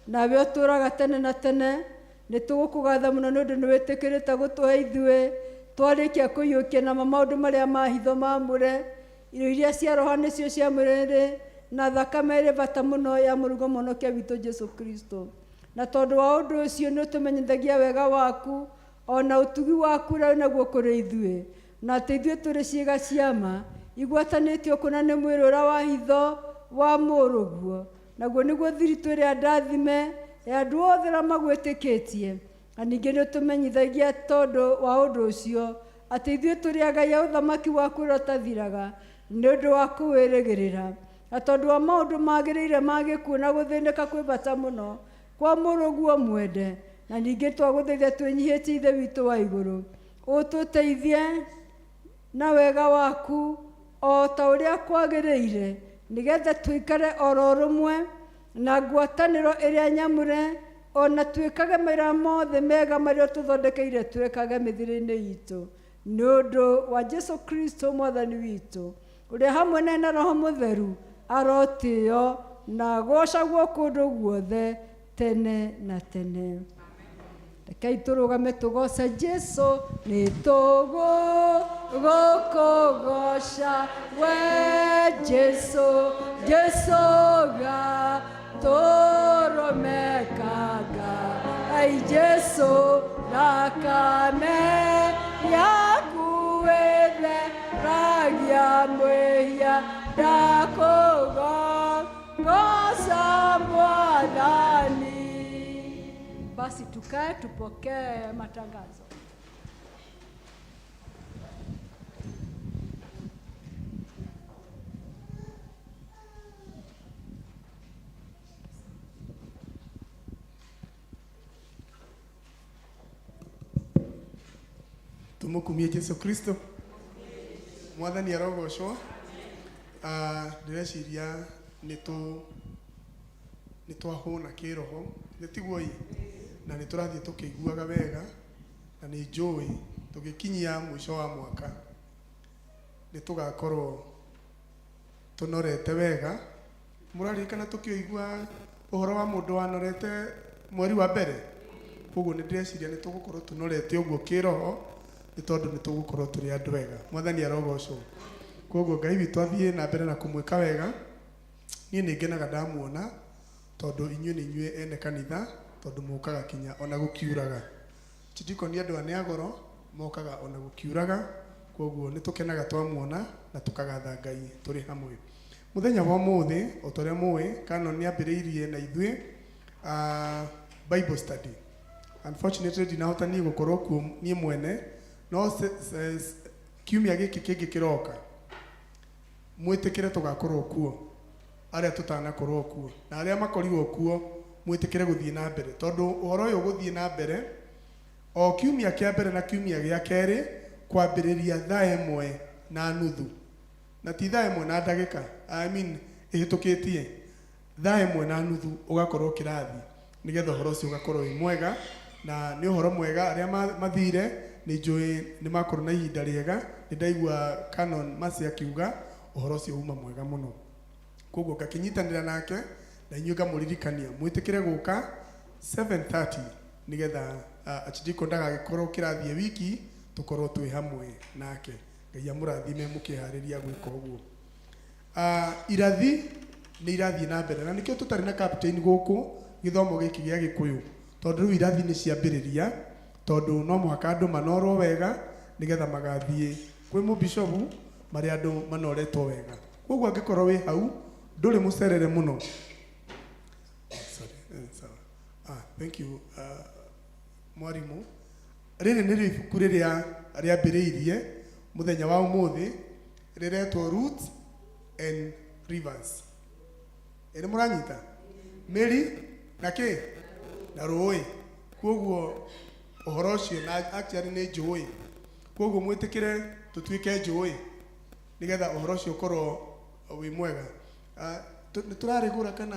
nawe ũtũũraga tene na tene, nĩ tũgũkũgatha mũno nĩ ũndũ nĩ wĩtĩkĩrĩte gũtũhe ithuĩ twarĩkia kũiyũkia nama maũndũ marĩa ma hitho mamũre, irio iria cia roho nĩcio cia mwĩrĩ na thakame ĩrĩ bata mũno ya mũrugo mũhonokia witũ Jesu Kristo. Na tondũ wa ũndũ ũcio nĩ ũtũmenyithagia wega waku ona ũtugi waku ũrĩa wĩnaguo kũrĩ ithuĩ, na atĩ ithuĩ tũrĩ ciĩga ciama igwatanĩtio kũna nĩ mwĩrĩ ũrĩa wa hitho wa mũrũguo, naguo nĩguo thiritũ ĩrĩa ndathime ya andũ othe arĩa magwĩtĩkĩtie. Na ningĩ nĩ ũtũmenyithagia tondũ wa ũndũ ũcio atĩ ithuĩ tũrĩ agai a ũthamaki waku ũrĩa ũtathiraga nĩ ũndũ wa kũwĩrĩgĩrĩra, na tondũ wa maũndũ magĩrĩire ma gĩkuũ na gũthĩnĩka kwĩ bata mũno kwa mũrũguo mwende. Na ningĩ twagũthaitha twĩnyihĩtie Ithe witũ wa igũrũ, ũtũteithie na wega waku o ta ũrĩa kwagĩrĩire, nĩgetha tũikare oro rũmwe na ngwatanĩro ĩrĩa nyamũre, ona twĩkage mawĩra mothe mega marĩa ũtũthondekeire twĩkage mĩthiĩre-inĩ itũ, nĩ ũndũ wa Jesu Kristo Mwathani witũ, ũrĩa hamwe naye na Roho Mũtheru arotĩo na agocagwo kũndũ guothe tene na tene. Rekei tũrũgame tũgoce Jesu, nĩ tũgũkũgoca we Jesu, Jesu gatũrũmekaga, ai Jesu thakame yaku ĩtheragia mwĩhia, ndakũgoca Mwathani. Basi tukae tupokee matangazo.
Tumukumie Jesu Kristo. Mwathani arogocwo. Ndĩreciria nĩ twahũna kĩroho, nĩ tiguo ĩ, na nĩ tũrathiĩ tũkĩiguaga wega, na nĩ njũĩ tũgĩkinyia mũico wa mwaka nĩ tũgakorwo tũnorete wega. Mũraririkana tũkĩigua ũhoro wa mũndũ wanorete mweri wa mbere? Koguo nĩ ndĩreciria nĩ tũgũkorwo tũnorete ũguo kĩroho, nĩ tondũ nĩ tũgũkorwo tũrĩ andũ ega. Mwathani arogocwo. Koguo Ngai witũ athiĩ na mbere na kũmwĩka wega. Niĩ nĩ ngenaga ndamuona, tondũ inyuĩ nĩ inyuĩ ene kanitha, tondũ mũkaga kinya ona gũkiuraga. Chidikoni andũ aya nĩ agoro, mokaga ona gũkiuraga, koguo nĩ tũkenaga twamuona na tũkagatha Ngai tũrĩ hamwe. Mũthenya wa ũmũthĩ, o ta ũrĩa mũĩ, Canon nĩ ambĩrĩirie na ithuĩ Bible study. Unfortunately ndinahota niĩ gũkorwo kuo niĩ mwene, no kiumia gĩkĩ kĩngĩ kĩroka mwĩtĩkĩre tũgakorwo kuo, arĩa tũtanakorwo kuo na arĩa makorirwo kuo mwĩtĩkĩre gũthiĩ na mbere, tondũ ũhoro ũyũ ũgũthiĩ na mbere o kiumia kĩa mbere na kiumia gĩa kerĩ Kwambĩrĩria 1:30, na ti 1:00 na ndagĩka, I mean ĩhĩtũkĩtie 1:30, ũgakorwo kĩrathi nĩgetha ũhoro ũcio ũgakorwo wĩ mwega. Na nĩ ũhoro mwega, arĩa mathire nĩ njũĩ nĩ makorwo na ihinda rĩega. Nĩ ndaigua Canon Mercy akiuga ũhoro ũcio uma mwega mũno, koguo ngakĩnyitanĩra nake na inyuĩ ngamũririkania mwĩtĩkĩre gũka 7:30 nĩgetha Archdeacon ndagagĩkorwo kĩrathiĩ wiki, tũkorwo twĩ hamwe nake. Ngai amũrathime mũkĩharĩria gwĩka ũguo. Irathi nĩ irathiĩ na mbere, na nĩkĩo tũtarĩ na captain gũkũ gĩthomo gĩkĩ gĩa Gĩkũyũ, tondũ rĩu irathi nĩ ciambĩrĩria, tondũ no mũhaka andũ manorwo wega nĩgetha magathiĩ kwĩ mũbishobu marĩ andũ manoretwo wega. Koguo angĩkorwo wĩ hau ndũrĩ mũcerere mũno. Sorry, sawa. Thank you, mwarimũ. Rĩrĩ nĩrĩo ibuku rĩrĩa rĩambĩrĩirie mũthenya wa ũmũthĩ, rĩretwo Roots and Rivers. Ĩ nĩ mũranyita? Mĩri na kĩ na rũĩ. Koguo ũhoro ũcio na actually nĩ njũĩ, koguo mwĩtĩkĩre tũtuĩke njũĩ nĩgetha ũhoro ũcio ũkorwo wĩ mwega. Nĩ tũrarĩgũra kana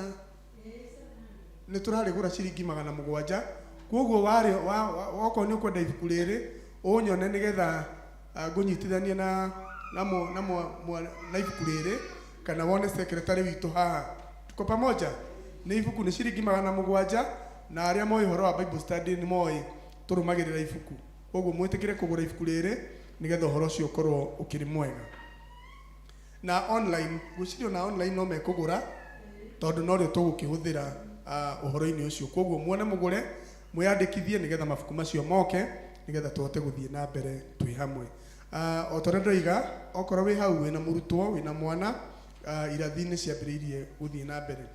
nĩ tũrarĩgũra ciringi 700. Koguo warĩ okorwo nĩ ũkwenda ibuku rĩrĩ, ũnyone nĩgetha ngũnyitithanie na ibuku rĩrĩ, kana wone secretary witũ haha. Tuko pamoja? Nĩ ibuku nĩ ciringi 700, na arĩa moĩ ũhoro wa Bible study nĩ moĩ tũrũmagĩrĩra ibuku. Koguo mwĩtĩkĩre kũgũra ibuku rĩrĩ nĩgetha ũhoro ũcio ũkorwo ũkĩrĩ mwega. Na online, gwĩciria na online no mekũgũra, tondũ norĩo tũgũkĩhũthĩra ũhoro-inĩ ũcio. Koguo muone mũgũre, mwĩyandĩkithie nĩgetha mabuku macio moke, nĩgetha tũhote gũthiĩ na mbere twĩ hamwe. O ta ũrĩa ndoiga, okorwo wĩ hau wĩna mũrutwo, wĩna mwana, irathi nĩ ciambĩrĩirie gũthiĩ na mbere.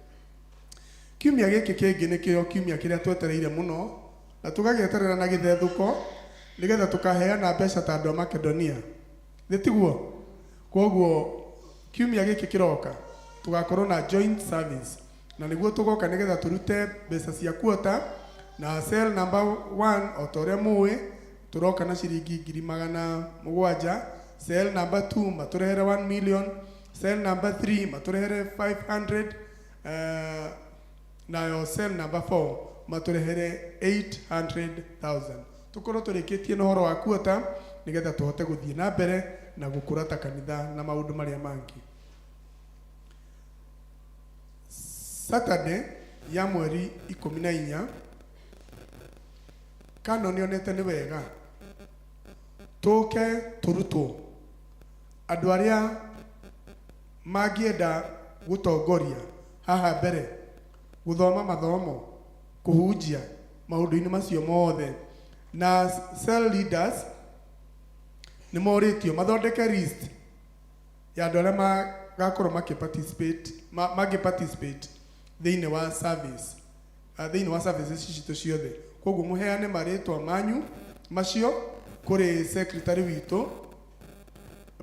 Kiumia gĩkĩ kĩngĩ nĩkĩo kiumia kĩrĩa twetereire mũno na tũgagĩeterera na gĩthethũko nĩgetha tũkaheana mbeca ta andũ a Makedonia, nĩ tiguo? Koguo kiumia gĩkĩ kĩroka tũgakorwo na joint service, na nĩguo tũgoka nĩgetha tũrute mbeca cia kuota na cell number 1. O ta ũrĩa mũĩ, tũroka na ciringi 700,000. Cell number 2 matũrehere 1 million, cell number 3 matũrehere 500, nayo cell number 4 matũrehere 800,000, tũkorwo tũrĩkĩtie na ũhoro wa kuota nĩgetha tũhote gũthiĩ na mbere na gũkũra ta kanitha na maũndũ marĩa mangĩ. Saturday ya mweri 14, Canon nĩonete nĩ wega tũke tũrutwo andũ arĩa mangĩenda gũtongoria haha mbere, gũthoma mathomo, kũhunjia, maũndũ-inĩ macio mothe. Na cell leaders nĩ morĩtio mathondeke list ya andũ arĩa magakorwo makĩ-participate, mangĩ-participate thĩinĩ wa service, thĩinĩ wa services citũ ciothe. Koguo mũheane marĩtwa manyu macio kũrĩ secretary witũ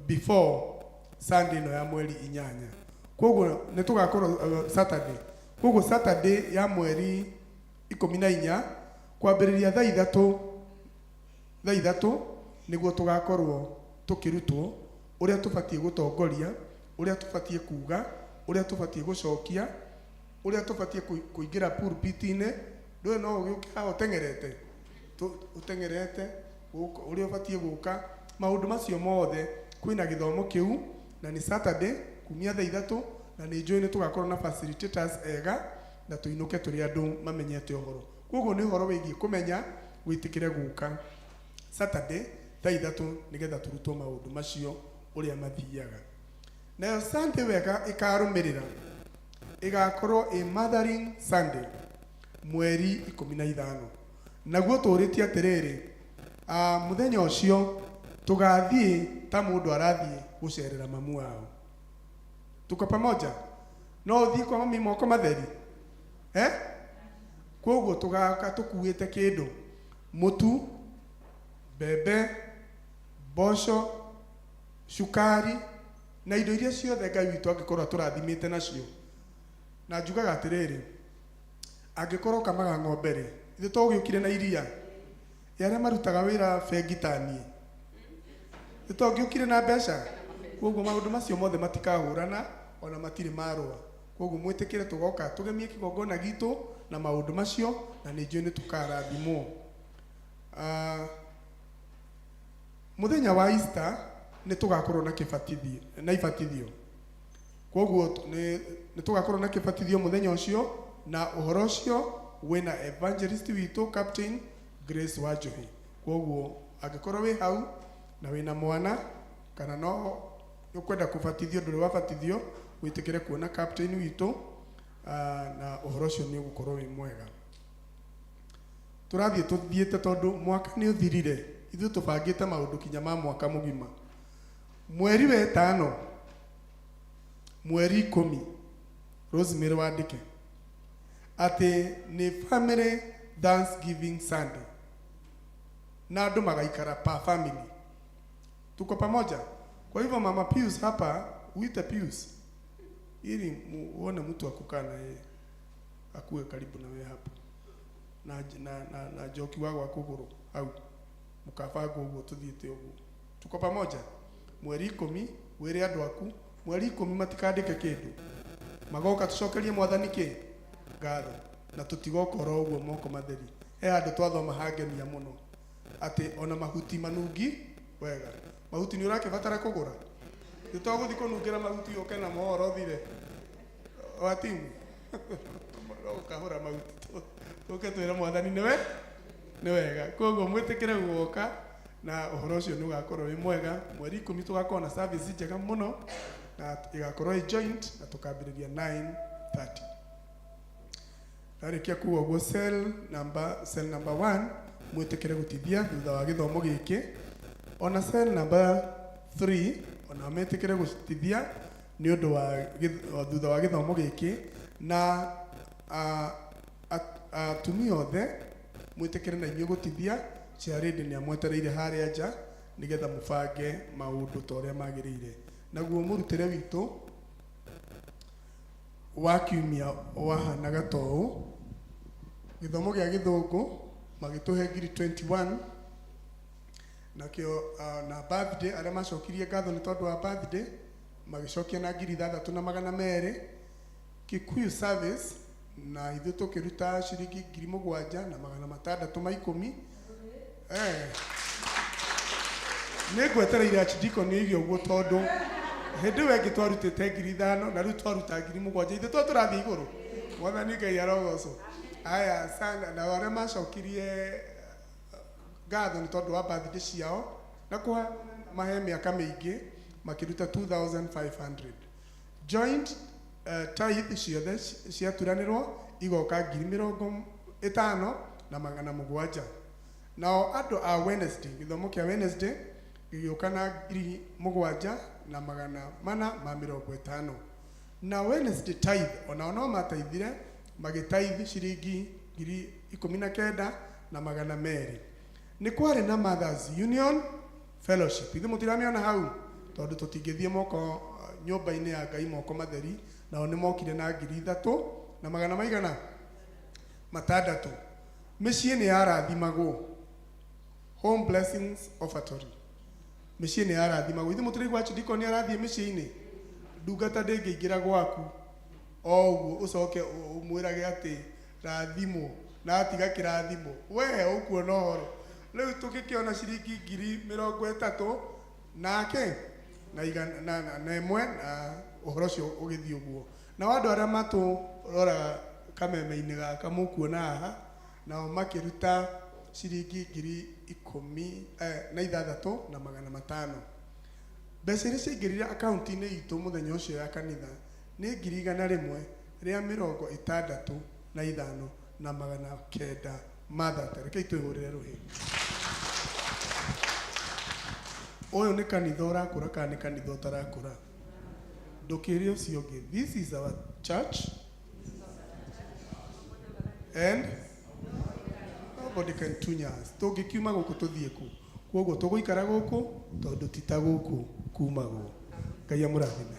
before Sunday ĩno ya mweri 8. Koguo nĩ tũgakorwo Saturday, koguo Saturday ya mweri 14 kwambĩrĩria 3:00, 3:00 nĩguo tũgakorwo tũkĩrutwo ũrĩa tũbatiĩ gũtongoria, ũrĩa tũbatiĩ kuga, ũrĩa tũbatiĩ gũcokia, ũrĩa tũbatiĩ kũingĩra pulpit-inĩ. Ndũĩ no ũgĩũke haha ũteng'erete, ũteng'erete gũka, ũrĩa ũbatiĩ gũka, maũndũ macio mothe kwĩna gĩthomo kĩu, na nĩ Saturday kumia 3:00, na nĩ njũĩ nĩ tũgakorwo na facilitators ega na tũinũke tũrĩ andũ mamenyete ũhoro. Koguo nĩ ũhoro wĩgiĩ kũmenya wĩtĩkĩre gũka Saturday 3:00 nĩgetha tũrutwo maũndũ macio ũrĩa mathiaga. Nayo Sunday wega ĩkarũmĩrĩra ĩgakorwo ĩ Mothering Sunday mweri 15. Naguo tũrĩtie atĩrĩrĩ, mũthenya ũcio tũgathiĩ ta mũndũ arathiĩ gũcerera mamu wao. Tuko pamoja? No ũthiĩ kwa mami moko matheri, eh? Koguo tũgaka tũkuĩte kĩndũ, mũtu, mbembe, mboco, cukari na indo iria ciothe Ngai witũ angĩkorwo atũrathimĩte nacio. Na njugaga atĩrĩrĩ, angĩkorwo ũkamaga ng'ombe rĩ, ithe to ũgĩũkire na iria ĩ arĩa marutaga wĩra bengi ta niĩ. Nĩ tongĩũkire na mbeca. Koguo maũndũ macio mothe matikahũrana ona matirĩ marũa. Koguo mwĩtĩkĩre tũgoka tũgemie kĩgongona gitũ na maũndũ macio, na nĩ njũĩ nĩ tũkarathimwo. Mũthenya wa Easter nĩ tũgakorwo na kĩbatithio na ibatithio. Koguo nĩ tũgakorwo na kĩbatithio mũthenya ũcio, na ũhoro ũcio wĩna evangelist witũ Captain Grace Wanjohi. Koguo angĩkorwo wĩ hau na wĩna mwana kana no ũkwenda kũbatithio, ndũrĩ wabatithio, wĩtĩkĩre kuona captain witũ, na ũhoro ũcio nĩ ũgũkorwo wĩ mwega. Tũrathiĩ tũthiĩte tondũ mwaka nĩ ũthirire, ithuĩ tũbangĩte maũndũ kinya ma mwaka mũgima. Mweri wa ĩtano, mweri 10, Rosemary wandĩke atĩ nĩ Family Thanksgiving Sunday, na andũ magaikara pa family. Tuko pamoja? Kwa hivyo Mama Pius hapa, uite Pius ili uone mtu akukaa na yeye, akuwe karibu na wewe hapo, na Njoki wa gwa kũgũrũ hau, mũkabanga ũguo tũthiĩte ũguo. Tuko pamoja? Mweri 10 wĩre andũ aku mweri 10 matikandĩke kĩndũ, magoka tũcokerie mwathani kĩ ngatho, na tũtigoka oro ũguo moko matheri. He handũ twathoma hangenia mũno atĩ ona mahuti manungi wega. Mahuti nĩ ũrakĩbatara kũgũra, nĩ togũthiĩ kũnungĩra mahuti ũke na mohoro thire wa timu no ũkahũra mahuti tũke twĩre mwathani nĩwe nĩ wega. Koguo mwĩtĩkĩre guoka na ũhoro ũcio nĩ ũgakorwo wĩ mwega. Mweri 10 tũgakorwo na service njega mũno, na ĩgakorwo ĩ joint, na tũkambĩrĩria 9:30. Ndarĩkia kuga ũguo, cell number 1 mwĩtĩkĩre gũtithia thutha wa gĩthomo gĩkĩ, ona cell number 3 ona metĩkĩre gũtithia nĩ ũndũ wa thutha wa gĩthomo gĩkĩ, na atumia othe mwĩtĩkĩre na inyuĩ gũtithia. Chairlady nĩ amwetereire harĩa nja nĩgetha mũbange maũndũ ta ũrĩa magĩrĩire. Naguo mũrutĩre witũ wa kiumia wahanaga ta ũũ: gĩthomo gĩa gĩthũngũ magĩtũhe ngiri 21, nakĩo na birthday, arĩa macokirie ngatho nĩ tondũ wa birthday magĩcokia na 6200. Kikuyu service na ithuĩ tũkĩruta ciringi 7610. Nĩ ngwetereire archdeacon oige ũguo, tondũ hĩndĩ ĩyo ĩngĩ twarutĩte 5000 na rĩu twaruta 7000, ithuĩ to tũrathiĩ igũrũ. Mwathani Ngai arogocwo. Aya sana. Na arĩa macokirie ngatho nĩ tondũ wa birthday ciao na kũha mahe mĩaka mĩingĩ makĩruta 2500. Joint tithe ciothe ciaturanĩrwo igoka 50700. Nao andũ a Wednesday, gĩthomo kĩa Wednesday gĩgĩũka na 7450. Na Wednesday tithe onao no mateithire, magĩtithe ciringi 19200. Nĩ kwarĩ na Mothers Union Fellowship, ithuĩ mũtiramĩona hau tondũ tũtingĩthiĩ moko nyũmba-inĩ ya Ngai moko matheri. Nao nĩ mokire na 3,600 maigana. Mĩciĩ nĩ yarathimagwo, Home Blessings Offertory, mĩciĩ nĩ yarathimagwo. Ithuĩ mũtiraigua archdeacon nĩ arathiĩ mĩciĩ-inĩ? Ndungata ndĩngĩingĩra gwaku o ũguo ũcoke ũmwĩrage atĩ rathimwo na atiga kĩrathimo, we ũkuona ũhoro. Rĩu tũgĩkĩona ciringi 31,000 nake na igana na ĩmwe, na ũhoro ũcio ũgĩthiĩ ũguo. Nao andũ arĩa matũroraga kameme-inĩ gaka mũkuona haha, nao makĩruta ciringi 16,500. Mbeca iria ciaingĩrire akaunti-inĩ itũ mũthenya ũcio ya kanitha nĩ 165,930. Rekei twĩhũrĩre rũhĩ. Ũyũ nĩ kanitha ũrakũra kana nĩ kanitha ũtarakũra? Ndũkĩre ũcio ũngĩ. This is our church and nobody can tunya us. Tũngĩkiuma gũkũ tũthiĩ kũ? Koguo tũgũikara gũkũ tondũ ti ta gũkũ kumagwo. Ngai amũrathime.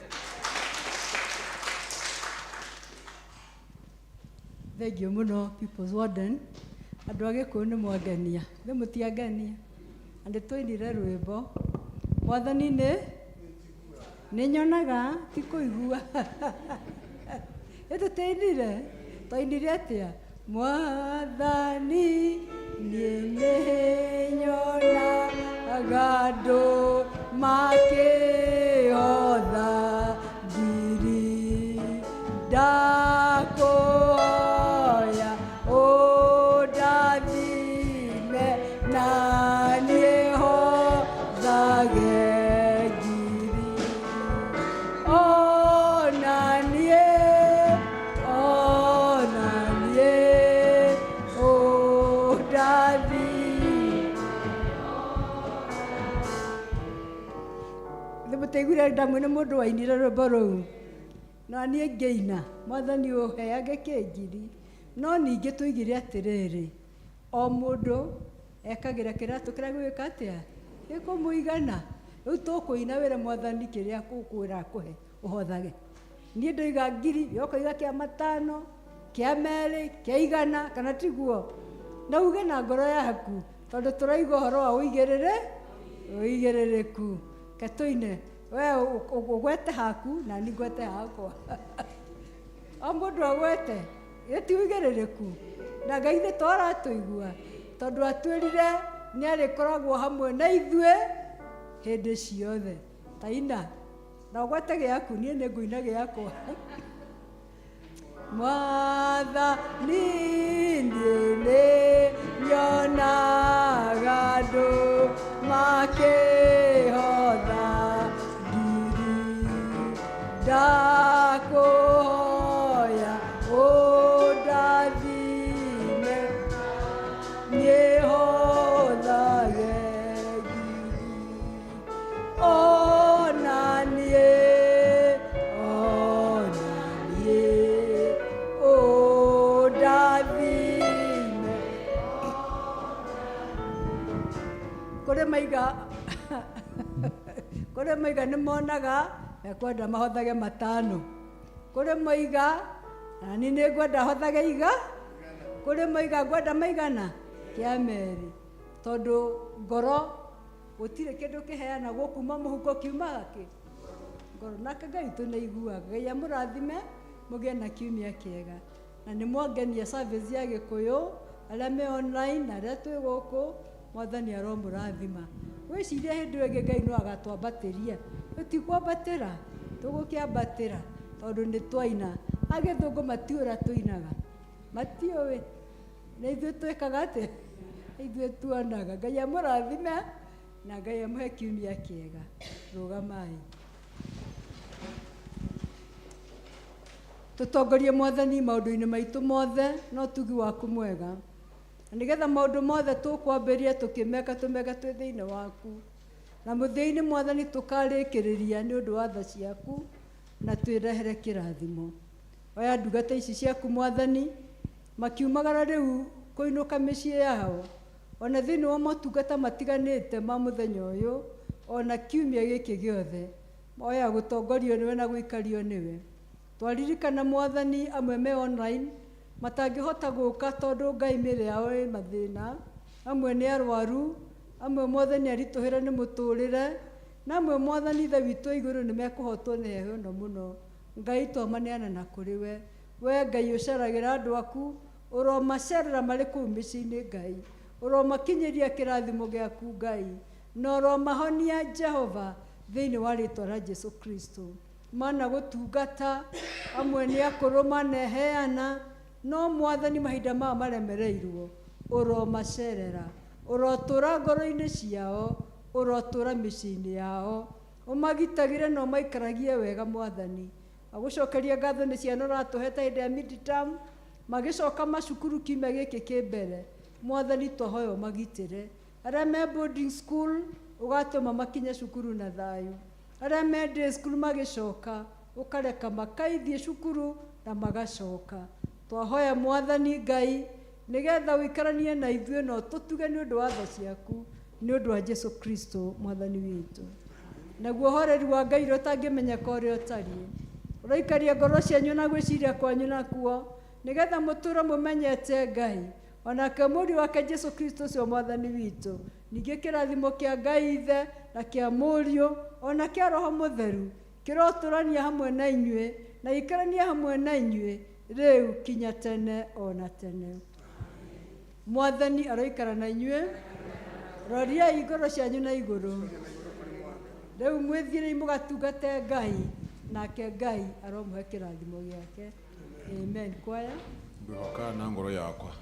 Thengiũ mũno, People's Warden. Andũ a Gĩkũyũ nĩ mwangenia, nĩ mũtiangenia. Na nĩ twainire rwĩmbo Mwathani nĩ nĩ nyonaga ti kũigua. Ĩ tũtiainire? Twainire atĩa? Mwathani niĩ nĩ nyonaga andũ makĩhotha ngiri. Ndakũhoya ũndathime na niĩ hothage ngiri. Ona niĩ, ona niĩ, ũndathime. Nĩ mũtaiguire ndamwe nĩ mũndũ wainire rwĩmbo rũu? Na niĩ ngĩina, Mwathani ũheage kĩngiri. No ningĩ tũigire atĩrĩrĩ, o mũndũ ekagĩra kĩratũ kĩrĩa gĩgwĩka atĩa? Gĩkũmũigana. Rĩu tũkũina wĩre Mwathani kĩrĩa akũkwĩra akũhe ũhothage. Niĩ ndoiga ngiri, we ũkoiga kĩa matano, kĩa merĩ, kĩa igana, kana tiguo? Na uge na ngoro yaku, tondũ tũraigua ũhoro wa ũigĩrĩre, ũigĩrĩrĩku. Ke tũine, we ũgwete haku na niĩ ngwete hakwa. O mũndũ agwete, ĩ ti ũigĩrĩrĩku. Na Ngai nĩ twaratũigua, tondũ atwĩrire nĩ arĩkoragwo hamwe na ithuĩ hĩndĩ ciothe. Ta ina, na ũgwete gĩaku, niĩ nĩ ngũina gĩakwa. Mwathani niĩ nĩ nyonaga andũ makĩhotha ngiri. Ndakũhoya ũndathime niĩ hothage ngiri. Ona niĩ, ona niĩ, ũndathime. Kũrĩ maiga, kũrĩ maiga nĩ monaga mekwenda mahothage matano. Kũrĩ maiga na niĩ nĩ ngwenda hothage iga. Kũrĩ maiga ngwenda maigana kĩa merĩ. Tondũ ngoro gũtirĩ kĩndũ kĩheanagwo kuma mũhuko kiumaga kĩ? Ngoro. Nake Ngai witũ nĩ aiguaga. Ngai amũrathime mũgĩe na kiumia kĩega. Na nĩ mwangenia service ya Gĩkũyũ, arĩa me online na arĩa twĩ gũkũ, Mwathani aromũrathima. Wĩcirie hĩndĩ ĩyo ĩngĩ Ngai no agatwambatĩria. Tũtikwambatĩra, tũgũkĩambatĩra tondũ nĩ twaina. Agĩthũngũ matiũĩ ũrĩa tũinaga. Matiũĩ. Na ithuĩ twĩkaga atĩa? Ithuĩ tuonaga. Ngai amũrathime na Ngai amũhe kiumia kĩega. Rũgamai. Tũtongorie Mwathani maũndũ-inĩ maitũ mothe na ũtugi waku mwega. Na nĩgetha maũndũ mothe tũkwambĩrĩria tũkĩmeka tũmeke twĩ thĩinĩ waku. Na mũthia-inĩ Mwathani tũkarĩkĩrĩria nĩ ũndũ wa tha ciaku na twĩrehere kĩrathimo. Oya ndungata ici ciaku Mwathani, makiumagara rĩu kũinũka mĩciĩ yao, ona thĩinĩ wa motungata matiganĩte ma mũthenya ũyũ, ona kiumia gĩkĩ gĩothe, oya gũtongorio nĩwe na gũikario nĩwe. Twaririkana Mwathani amwe me online, matangĩhota gũka tondũ Ngai mĩĩrĩ yao ĩ mathĩna, amwe nĩ arwaru, amwe Mwathani aritũhĩre nĩ mũtũrĩre, na amwe Mwathani Ithe witũ igũrũ nĩ mekũhotwo nĩ heho ĩno mũno. Ngai twamaneana na kũrĩ we. We Ngai ũceragĩra andũ aku, ũromacerera marĩ kũu mĩciĩ-inĩ Ngai. Ũromakinyĩria kĩrathimo gĩaku Ngai. Na ũromahonia Jehova thĩinĩ wa rĩtwa rĩa Jesu Kristo. Mana gũtungata, amwe nĩ akũrũ maneheana, no Mwathani mahinda maya maremereirwo, ũromacerera. Ũrotũra ngoro-inĩ ciao, ũrotũra mĩciĩ-inĩ yao. Ũmagitagĩre na ũmaikaragie wega Mwathani. Agũcokeria ngatho nĩ ciana ũratũhete hĩndĩ ya midterm, magĩcoka macukuru kiumia gĩkĩ kĩ mbere. Mwathani twahoya ũmagitĩre. Arĩa me boarding school, ũgatũma makinye cukuru na thayũ. Arĩa me day school magĩcoka, ũkareka makaithie cukuru na magacoka. Twahoya Mwathani Ngai, nĩgetha ũikaranie na ithuĩ na ũtũtuge nĩ ũndũ wa tha ciaku, nĩ ũndũ wa Jesu Kristo Mwathani witũ. Naguo ũhoreri wa Ngai ũrĩa ũtangĩmenyeka ũrĩa ũtariĩ, ũraikaria ngoro cianyu na gwĩciria kwanyu nakuo, nĩgetha mũtũre mũmenyete Ngai. Onake Mũriũ wake Jesu Kristo ũcio Mwathani witũ. Ningĩ kĩrathimo kĩa Ngai Ithe na kĩa Mũriũ ona kĩa Roho Mũtheru kĩrotũrania hamwe na inyuĩ na gĩikaranie hamwe na inyuĩ rĩu kinya tene ona tene. Mwathani aroikara na inyuĩ. Roriai ngoro cianyu na igũrũ. Rĩu mwĩthiĩrei mũgatungate Ngai, nake Ngai aromũhe kĩrathimo gĩake. Amen. Kwaya.
Ngwihoka na ngoro yakwa.